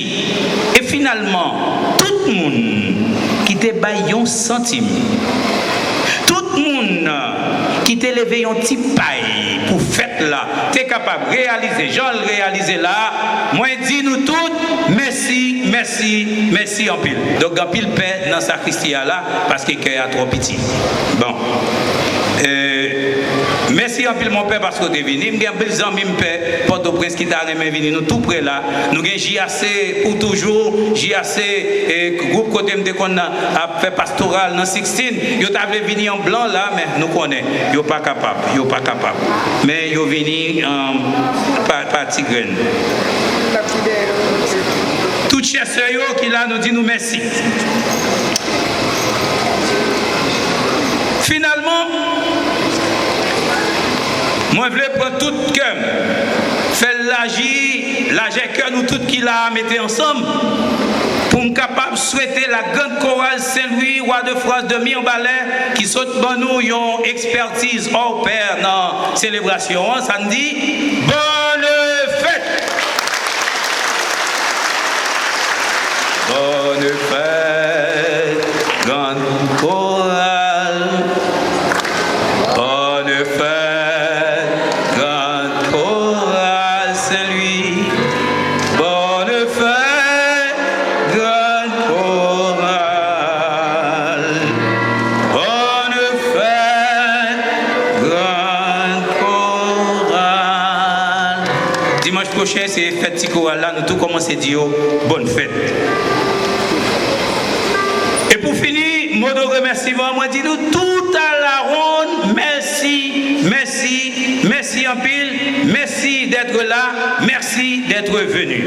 E finalman, tout moun ki te bay yon santim, tout moun ki te leve yon ti pay pou fèt la te kapab reyalize jan l reyalize la, mwen di nou tout, mèsi, mèsi, mèsi anpil. Donk, gen anpil pè nan sakristi a la, paske kè a twò piti. Bon. E, mèsi anpil, mon pè, paske w te vini. M gen anpil zanmi m pè Pòtoprens ki ta renmen vini. Nou tou pre la. Nou gen J A C pou toujou. J A C, e, gwoup kote m te konn ap fè pastoral nan Sixteen. Yo ta vle vini an blan la, men nou konnen. Yo pa kapab. Yo pa kapab. Men yo vini, um, pa, pa ti grenn. Tout chè sè yo ki la, nou di nou mèsi. Finalman, mwen vle pran tout kè m, fè l laji, lajè kè nou tout ki la a mete ansanm, pou m kapab swete la grande chorale Saint-Louis, Roi de France de Mirebalais, ki sot ban nou yon ekspertiz hors pair nan selebrasyon an, sa n di, bonne fête! Bonne fête, grande chorale. Bonne fête, grande chorale Saint-Louis. Bonne fête, grande chorale. Bonne fête, grande chorale. Dimanch pwochen, se fèt ti koral la. Nou tou kòmanse di yo, bòn fèt. E pou fini, mo de remèsiman, mwen di nou tout à la ronde, mèsi, mèsi, mèsi anpil, mèsi d'être là, merci d'être venu.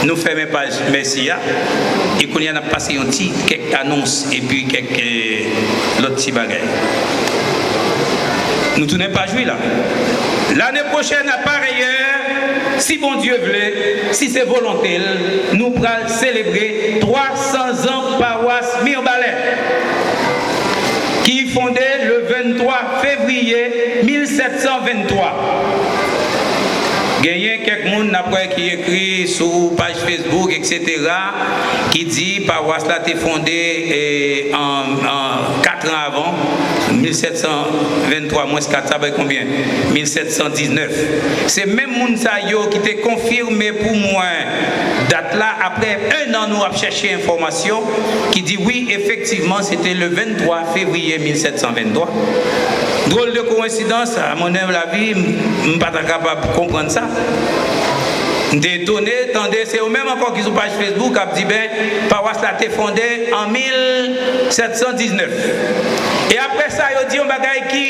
Nou fèmen paj mèsi a, e kounye a n ap pase yon ti, kèk anons, epi kèk, eh, lòt ti bagay. Nou tounen paj wi la. Lane pwochèn, à pareille heure, si Bondye vle, si se volonte l, nou pral selebre twa san zan pawas Mibalè, ki fonde le venntwa fevriye mil sèt san venntwa. Genyen kèk moun n ap wè ki ekri sou paj Facebook, et cetera, ki di pawas la te fonde, eh, an, an kat an avan, mil sèt san venntwa mwens kat, sa bay konbyen? Mil sèt san diznèf. Se menm moun sa yo ki te konfime pou mwen dat la, apre en an nou ap chèche enfòmasyon, ki di wi, efektivman, se te le venntwa fevriye mil sèt san venntwa. Drôle de coïncidence, à mon humble avis, m, m pa ta kapab konprann sa. M te etone tande se yo menm ankò ki sou paj Facebook ap di, ben, pawas la te fonde an mil sèt san diznèf. E apre sa, yo di yon bagay ki,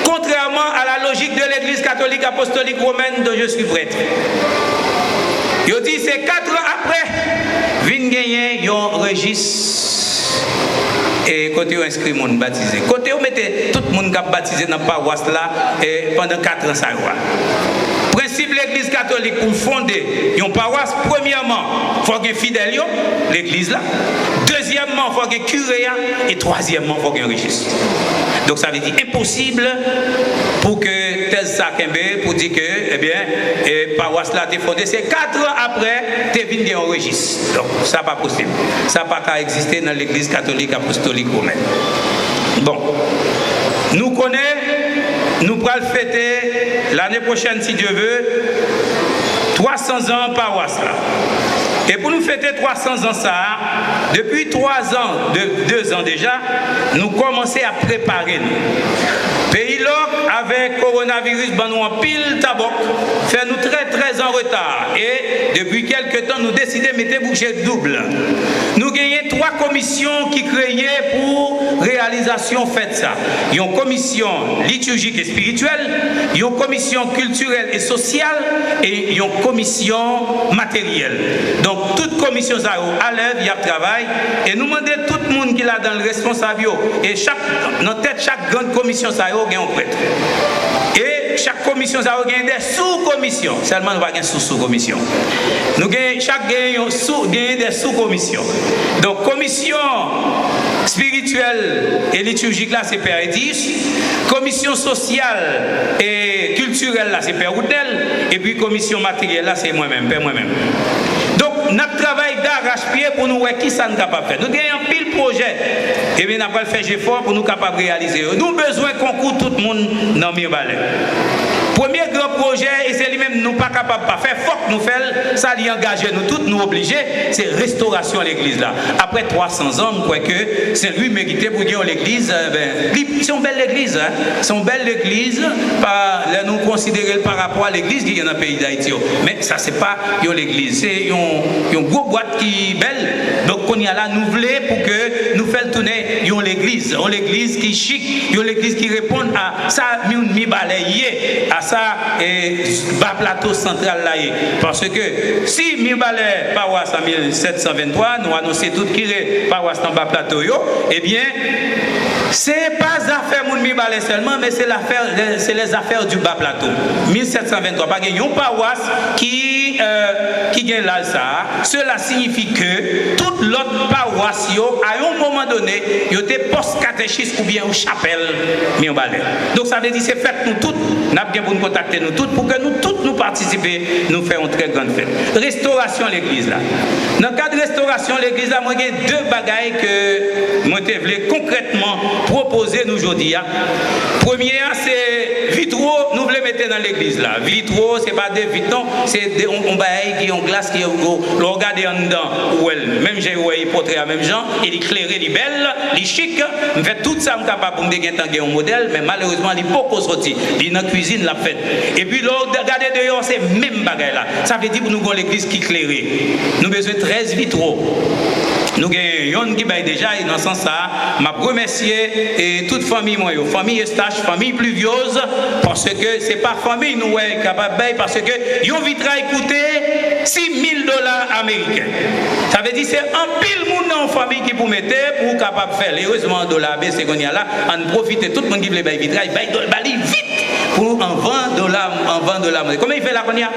contrairement à la logique de l'Église catholique apostolique romaine dont je suis prêtre, yo di se kat an apre, vin genyen yon rejis, e kote yo enskri moun batize. Kote yo mete tout moun k ap batize nan pawas la, e pandan kat an sa yo a. Prensip Legliz Katolik pou l fonde yon pawas, premyèman, fò gen fidèl yo, legliz la. Dezyèmman, fò gen kire a. E twazyèmman, fò gen rejis. Donk, sa vle di enposib pou ke tèz sa kenbe pou di ke, ebyen, e, pawas la te fonde, se kat an apre, te vin gen yon rejis. Donk, sa pa posib. Sa pa ka egziste nan Legliz Katolik Apostolik Womèn. Bon, nou konnen nou pral fete lane pwochèn, si Dye ve, twa san zan pawas la. E pou nou fete twa san zan sa a, depi twa zan, de, de zan deja, nou kòmanse ap prepare nou. Peyi lòk avèk kowonaviris ban nou anpil tabòk, fè nou trè, trè an reta. E depi kèlke tan, nou deside mete bouje doub. Nou genyen twa komisyon ki kreye pou reyalizasyon fèt sa. Yon komisyon liturjik e espirityèl, yon komisyon kiltirèl e sosyal, e yon komisyon materyèl. Donk, tout komisyon sa yo alèv, y ap travay, e nou mande tout moun ki ladan l, responsab yo, e chak, nan tèt chak grann komisyon sa yo, gen yon prèt. E Chak komisyon sa yo gen de sou komisyon. Sèlman nou pa gen sou sou komisyon. Nou gen, chak gen yon sou, gen de sou komisyon. Donk, komisyon espirityèl e liturjik la, se Pè Edius. Komisyon sosyal e kiltirèl la, se Pè Woodnel. Epi komisyon materyèl la, se mwen menm, Pè mwen menm. Donk, n ap travay darachpye pou nou wè kisa n kapab fè. Nou gen anpil pwojè. Ebyen, n ap pral fè jefò pou nou kapab reyalize yo. Nou bezwen konkou tout moun nan Mibalè. Premye gran pwojè, e se li menm nou pa kapab pa fè, fòk nou fè l, sa li angaje nou tout, nou oblije, se restorasyon legliz la. Apre twa san zan, m kwè ke Sen Lwi merite pou gen yon legliz, eh ben, li, se yon bèl legliz, hein. Se yon bèl legliz, pa, lè nou konsidere l pa rapò a legliz ki gen nan peyi Dayiti yo. Men sa se pa yon legliz, se yon, yon gwo bwat ki bèl. Donk, kounye a la, nou vle pou ke nou fè l tounen yon legliz, yon legliz ki chik, yon legliz ki reponn a sa moun Mibalè ye, a sa, eh, Ba Plato Santral la ye. Paske si Mibalè pawas an mil sèt san venntwa, nou anonse tout kire pawas nan Ba Plato yo, ebyen, se pa zafè moun Mibalè sèlman, men se lafè, se les affaires du Bas Plateau. Mil sèt san venntwa, pa gen yon pawas ki, euh, ki gen laj sa a. Cela signifie que tout lòt pawas yo, a yon moman done, yo te pòs katechis oubyen yon chapèl Mibalè. Donk, sa vle di se fèt nou tout, n ap gen pou n kontakte nou tout, pou ke nou tout nou patisipe, nou fè yon trè grann fèt. Restorasyon legliz la. Nan kad restorasyon legliz la, mwen gen de bagay ke mwen te vle konkrètman pwopoze nou jodi a. Premye a, se vitro nou vle mete nan legliz la. Vitro, se pa de vit non, se de, yon, yon bagay ki, yon glas ki, lè w gade anndan, ou wè l. Menm jan yo wè pòtrè a, menm jan, e li klere, li bèl, li chik. M fè tout sa m kapab pou m te gentan gen yon modèl, men malerezman, li poko soti. Li nan kwizin, l ap fèt. Epi, lè w gade deyò, se menm bagay la. Sa vle di pou nou gen yon legliz ki klere. Nou bezwen trèz vitro. Nou gen yonn ki bay deja, e nan sans sa a, m ap remèsye, e, tout fanmi mwen yo, fanmi Eustache, fanmi Pluviose, paske se pa fanmi nou wè kapab bay, paske yon vitray koute sis mil dola ameriken. Sa vle di se anpil moun nan yon fanmi ki pou mete pou w kapab fè l. Erezman, dola a bese kounye a la, ann pwofite, tout moun ki vle bay vitray, bay do-, ba li vit pou anvan dola, anvan dola monte. Konbyen li fè la kounye a?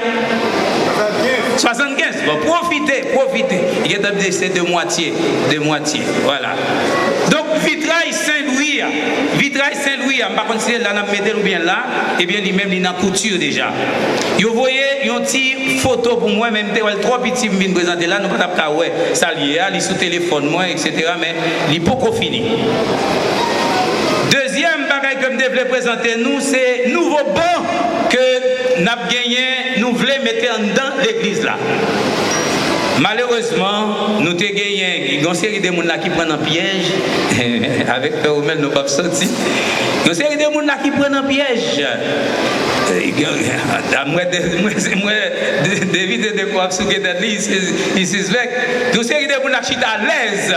Swasannkenz. Bon, pwofite, pwofite. Li gentan bese de mwatye, de mwatye. Vwala. Donk, vitray Sen Lwi a, vitray Sen Lwi a, m pa konn si se la n ap mete l oubyen la, ebyen, li menm, li nan kouti deja. Yo voye yon ti foto pou mwen, men m te wè l twò piti, m vin prezante la, nou pa t ap ka wè sa l ye a, li sou telefòn mwen, etsetera, men li poko fini. Dezyèm bagay ke m te vle prezante nou, se nouvo ban ke n ap genyen, nou vle mete anndan legliz la. Malerezman, nou te genyen yon seri de moun la ki pran nan pyèj, avèk Pè Romèl, nou p ap soti. Yon seri de moun la ki pran nan pyèj. Eh, mwen, mwen, mwen, Devite Deko ap souke tèt li, li sis-, li sispèk. Yon seri de moun la k chita alèz.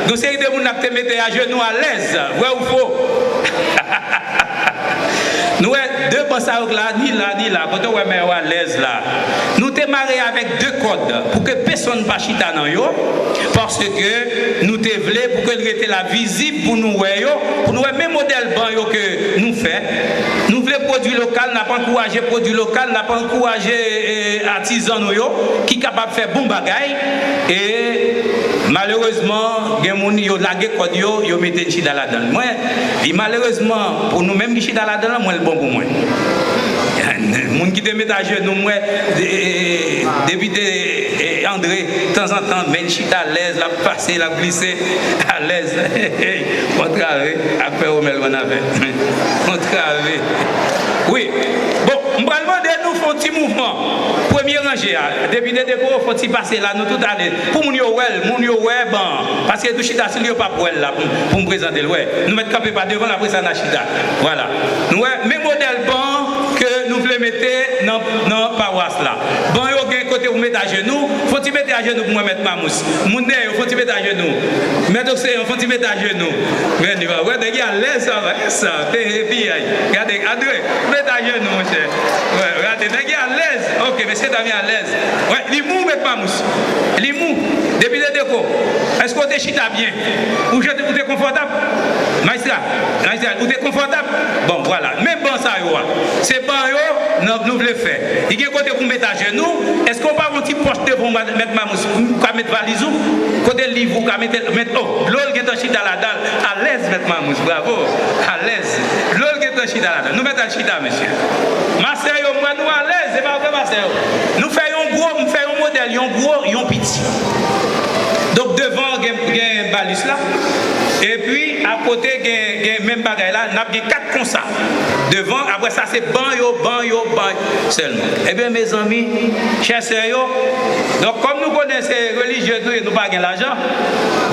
Yon seri de moun la k te mete ajenou alèz. Vrè ou fo? Nou wè de ban sa yo k la, ni la, ni la, kote w wè men yo alèz la. Nou te mare avèk de kòd pou ke pèsonn pa chita nan yo, paske nou te vle pou ke l rete la vizib pou nou wè yo, pou nou wè men modèl ban yo ke nou fè. Nou vle pwodui lokal, n ap ankouraje pwodui lokal, n ap ankouraje, eh, atizan nou yo ki kapab fè bon bagay. E malerezman, gen moun yo lage kòd yo, yo mete n chita ladan l. Mwen, e malerezman, pou nou menm ki chita ladan l, mwen, l bon pou mwen. Moun ki te met ajenou, mwen, de-, depi de, e, Andre, tanzantan, men l chita alèz, l ap pase, l ap glise, alèz. Kontrare ak Pè Romèl, bon afè. Kontrare. Wi. Bon, m pral mande nou fè yon ti mouvman. Premye ranje a, Depite Deko, fè yon ti pase la, nou tout ale. Pou moun yo wè l, moun yo wè ban an. Paske tou chita sou li, yo p ap wè l la pou, pou m prezante l. Wè, nou mèt kanpe pa devan l, apre sa, n a chita. Vwala. Nou wè, men modèl ban an ke nou vle mete nan, nan pawas la. Ban yo gen kote pou mete ajenou, fè yon ti mete ajenou pou mwen, Mèt Mamous. Moun dèyè yo, fè yon ti mete ajenou. Mèt Oksijen, fè yon ti mete ajenou. Men, li va, wè, nèg yo alèz, sa va. Sa, te, epi, ay. Gade, Andre, mete ajenou, monchè. Wè, gade, nèg yo alèz. Ok, mesye dam yo alèz. Wè, li mou, Mèt Mamous. Li mou. Depite Deko, èske w te chita byen? Ou je- ou te konfòtab? Majistra, majistra, ou te konfòtab? Bon, vwala. Men ban sa yo a. Se ban yo, nou, nou vle fè. Li gen kote pou met ajenou. Èske w pa gon ti pòch devan w, Mèt Mamous? Ou ka met valiz ou? Kote liv ou ka mete, met, oh, dlo l gentan chita ladan l. Alèz, Mèt Mamous, bravo. Alèz. Dlo l gentan chita ladan l. Nou mèt al chita, mesye. Masè yo, m wè nou alèz, se pa vre, masè yo? Nou fè yon gwo, m fè yon modèl, yon gwo, yon piti. Donk, devan, gen, gen balis la. Epi, akote, gen, gen menm bagay la, n ap gen kat konsa. Devan, apre sa, se ban yo, ban yo, ban sèlman. Ebyen, mezanmi, chè sè yo, donk, kòm nou konnen se relijyez nou ye, nou pa gen lajan,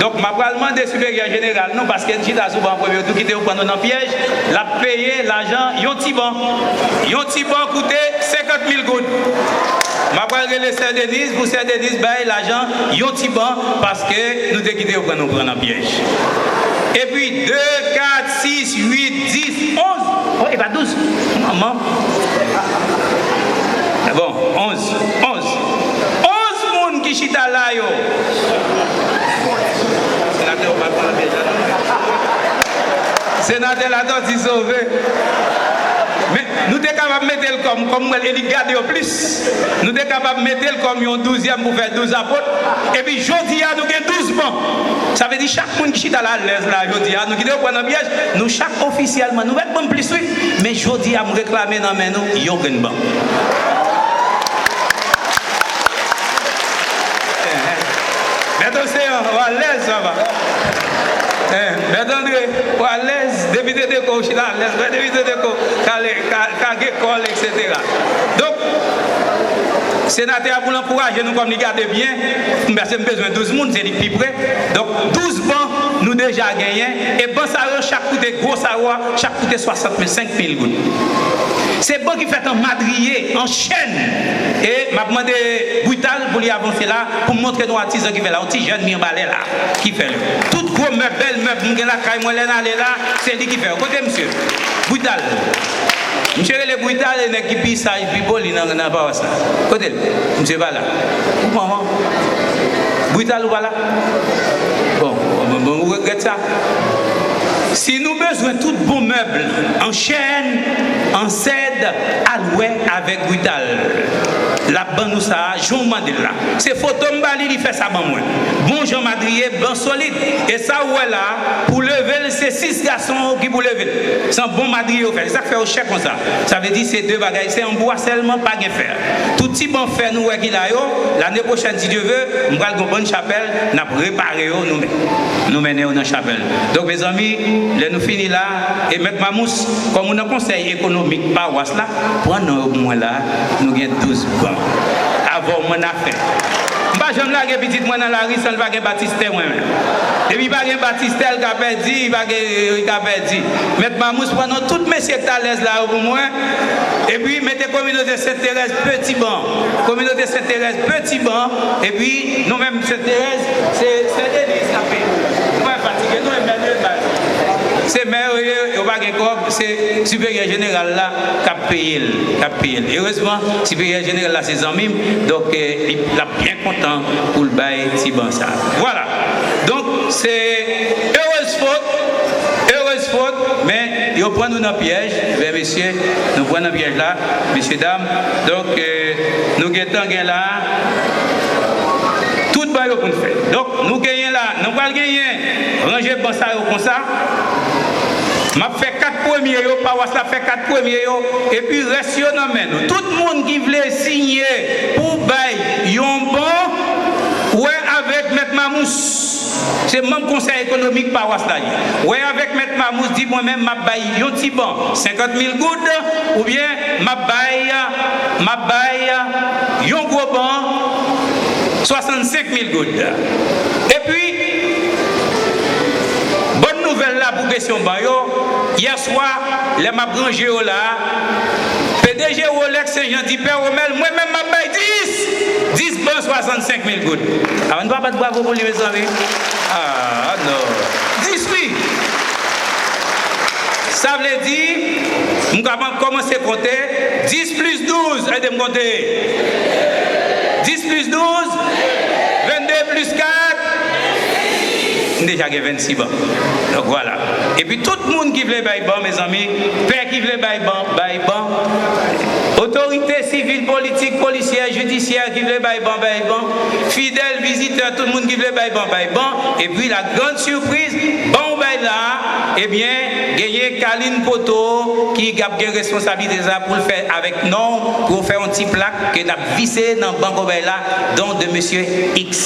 donk, m ap pral mande siperyè jeneral nou, paske n chita sou ban an premye tou, kite yo pran nou nan pyèj, l ap peye lajan yon ti ban. Yon ti ban koute senkant mil goud. M ap pral rele sè Deniz, pou sè Deniz bay lajan yon ti ban, paske nou te kite yo pran nou pran nan pyèj. Epi, de, kat, sis, uit, dis, onz. Oh, e pa douz. Manman. Bon, onz. Onz. Onz moun ki chita la yo. Senatè, w pa pran pyèj la, non. Senatè Latòti sove. Men, nou te kapab mete l kòm, kòm mwen, e li gade yo plis. Nou te kapab mete l kòm yon douzyèm pou fè douz apot. Epi jodi a, nou gen douz ban. Sa vle di chak moun ki chita la alèz la jodi a, nou kite yo pran nan pyèj, nou chak ofisyèlman, nou mèt ban m plis wi, men jodi a, m reklame nan men nou yon grenn ban. Mèt Oseyan, w alèz, papa. Eh, Mèt Andre, w alèz, depite Deko, w chita alèz, wè depite Deko, ka, ka, ka gen kò l, etsetera. Donk, senatè a pou l ankouraje nou kòm li gade byen, paske m bezwen douz moun, se li k pi pre. Donk, douz ban nou deja genyen, e ban sa yo chak koute, gwo sa yo a, chak koute swasannsenk mil goud. Se ban ki fèt an madriye, an chèn. E m ap mande Brital pou li avanse la, pou m montre nou atizan ki fè la, yon ti jèn mi anba lè la, ki fè l. Tout gwo mèb, bèl mèb m gen lakay mwen lè n ale la, se li ki fè yo. Kote misye? Brital. Misye rele Brital, e nèg ki pi saj, pi poli nan, nan pawas la. Kote l? Misye pa la. Ou manman? Brital, ou pa la? Bon, bon, bon, ou regrèt sa? Si nou bezwen tout bon mèb an chèn, an sèd, al wè avèk Brital. L ap ban nou sa a, jan w mande l la. Se foto m ba li, li fè sa ban mwen. Bon jan madriye, ban solid. E sa ou wè la, pou leve l, se sis gason ki pou leve l. Se yon bon madriye yo fè. Se sa k fè yo chè konsa. Sa vle di se de bagay, se an bwa sèlman, pa gen fè. Tout ti ban fè nou wè ki la yo, lane pwochèn, si Dye ve, m pral gon bann chapèl, n ap repare yo nou menm. Nou mennen yo nan chapèl. Donk, mezanmi, lè nou fini la, e Mèt Mamous, kòm ou nan konsèy ekonomik pawas la, pran non yo pou mwen la, nou gen douz ban. Avè w mwen n a fè. M pa janm lage pitit mwen nan lari san l pa gen batistè mwen menm. Depi pa gen batistè, l ka pèdi, li pa gen, li ka pèdi. Mèt Mamous pran non tout mesye k t alèz la yo pou mwen. Epi mete kominote Sent Terèz Petit Ban. Kominote Sent Terèz Petit Ban. Epi nou menm Sent Terèz, se Sent Deniz k ap peye. Nou pa fatige, nou, e mè nou ye baz. Se mè yo ye, yo pa gen kòb, se siperyè jeneral la k ap peye l, k ap peye l. Erezman, siperyè jeneral la se zanmi m, donk, eh, li, l ap byen kontan pou l bay ti ban sa. Vwala. Donk, se erez fot, erez fot, men yo pran nou nan pyèj, men mesye, nou pran nan pyèj la, mesye dam. Donk, eh, nou gentan gen la, tout ban yo pou n fè. Donk, nou genyen la, nou pral genyen ranje ban sa yo konsa. M ap fè kat premye yo, pawas la ap fè kat premye yo, epi rès yo nan men nou. Tout moun ki vle siyen pou bay yon ban, wè avèk Mèt Mamous. Se manm konsèy ekonomik pawas la ye. Wè avèk Mèt Mamous, di mwen menm m ap bay yon ti ban senkant mil goud, oubyen m ap bay, m ap bay yon gwo ban swasannsenk mil goud. Epi, bòn nouvèl la pou kesyon ban yo, yèswa, lè m ap ranje yo la, P D G Rolex Saint Jean di Pè Romèl, mwen menm m ap bay dis, dis ban swasannsenk mil goud. A, ann pa bat bravo pou li, mezanmi. Ah, non. Dis wi. Sa vle di, M ka kòmanse konte. Dis plis douz, ede m konte. Dis plis douz, vennde plis kat. M deja gen vennsis ban. Donk, vwala. Epi tout moun ki vle bay ban, mezanmi, pè ki vle bay ban, bay ban. Otorite sivil, politik, polisyè, jidisyè ki vle bay ban, bay ban. Fidèl, vizitè, tout moun ki vle bay ban, bay ban. Epi la grande surprise, ban ou bay la, ebyen, genyen Kalin Poto ki ap gen responsablite sa pou l fè avèk non, pou yo fè yon ti plak ke n ap vise nan ban ou bay la, don de mesye X,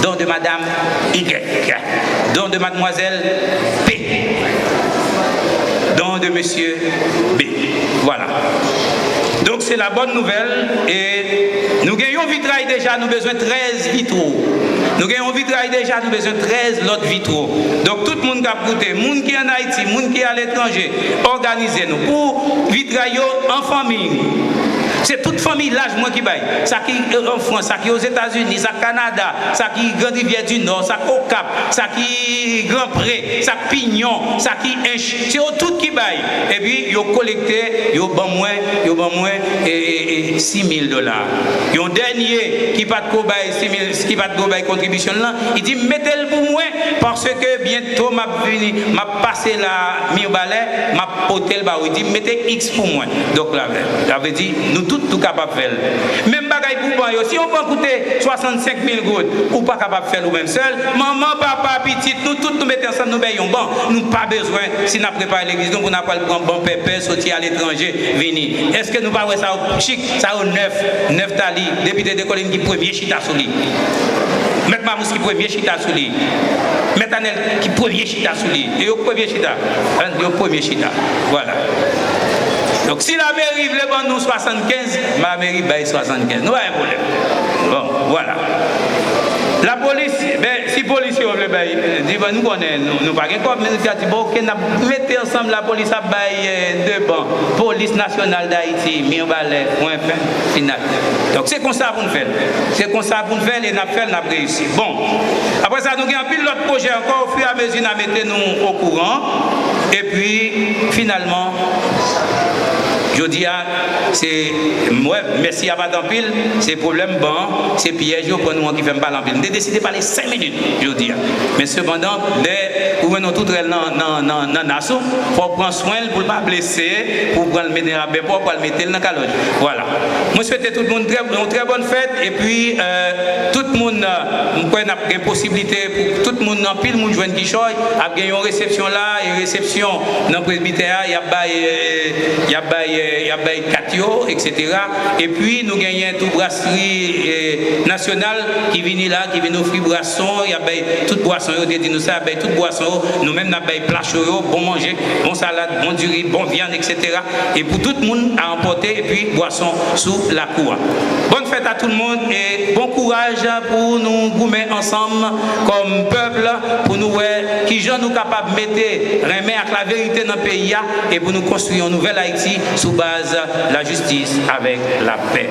don de madam Y, don de madmwazèl P, don de mesye B. Vwala. Donk, se la bòn nouvèl. E nou gen yon vitray deja, nou bezwen trèz vitwo. Nou gen yon vitray deja, nou bezwen trèz lòt vitwo. Donk, tout moun k ap koute, moun ki ann Ayiti, moun ki aletranje, òganize nou pou vitray yo an fanmi. Se tout fanmi laj mwen ki bay. Sa ki, euh, an Frans, sa ki Ozetazini, sa k Kanada, sa ki Grand Rivière du Nord, sa k Okap, sa ki Grand Pré, sa k Pignon, sa ki Ench. Se yo tout ki bay. Epi yo kolekte, yo ban mwen, yo ban mwen, e, e, e, sis mil dola. Yon dènye ki pa t ko bay sis mil, ki pa t ko bay kontribisyon l lan, li di, "Mete l pou mwen, paske byento m ap vini, m ap pase la, Mibalè, m ap pote l ba ou." Li di, "Mete X pou mwen." Donk, la, sa vle di, nou tout, nou kapab fè l. Menm bagay pou ban yo. Si yon ban koute swasannsenk mil goud, ou pa kapab fè l ou menm sèl. Manman, papa, pitit, nou tout, nou mete ansanm, nou bay yon ban. Nou pa bezwen, si n ap prepare legliz nou, pou n ap al pran ban pèpè, soti aletranje, vini. Èske nou pa wè sa yo chik, sa yo nèf, nèf tali, depite Dekolin ki premye chita sou li. Mèt Mamous ki premye chita sou li. Mèt Anèl ki premye chita sou li. E yo premye chita. Yo premye chita. Vwala. Donk, si lameri vle ban nou swasannkenz, lameri bay swasannkenz. Nou pa gen pwoblèm. Bon, vwala. Lapolis, ben, si polisye yo vle bay, di, bon, nou konnen, nou, nou pa gen kòb, men nou ka di, bon, oke, n ap mete ansanm, lapolis ap bay, eh, de ban. Polis Nasyonal Dayiti, Mibalè, pwen fen, final. Donk, se konsa pou n fè l. Se konsa pou n fè l e n ap fè l, n ap reyisi. Bon, apre sa, nou gen anpil lòt pwojè ankò, ofiramezi n a mete nou okouran. Epi, finalman, jodi a, se, m wè, mèsi a pa t anpil, se pwoblèm ban, se pyèj yo pran nou an ki fè m pale anpil. M te deside pale senk minit jodi a. Men sepandan, lè ou mennen yon toutrèl nan, nan, nan, nan nas ou, fò w pran swen l pou l pa blese, pou w pran l mennen a byen pwòp, pou w al mete l nan kalòt. Vwala. Mwen swete tout moun trè, yon trè bòn fèt, epi, euh, tout moun, euh, m kwè n ap gen posiblite pou tout moun, anpil moun jwenn kichòy, ap gen yon resepsyon la, e resepsyon nan presbitè a, y ap bay, euh, y ap bay, euh, y ap bay kat yo, etsetera. Epi nou genyen tou brasri, euh, nasyonal ki vini la, ki vin ofri bwason, y ap bay tout bwason yo, te di nou sa, y ap bay tout bwason yo, nou menm n ap bay pla cho yo, bon manje, bon salad, bon diri, bon vyann, etsetera. E pou tout moun a anpòte, epi bwason sou lakou a. Bòn fèt a tout moun e bon kouraj pou nou goumen ansanm kòm pèp, pou nou wè kijan nou kapab mete renmen ak laverite nan peyi a e pou nou konstwi yon nouvèl Ayiti sou baz lajistis avèk lapè.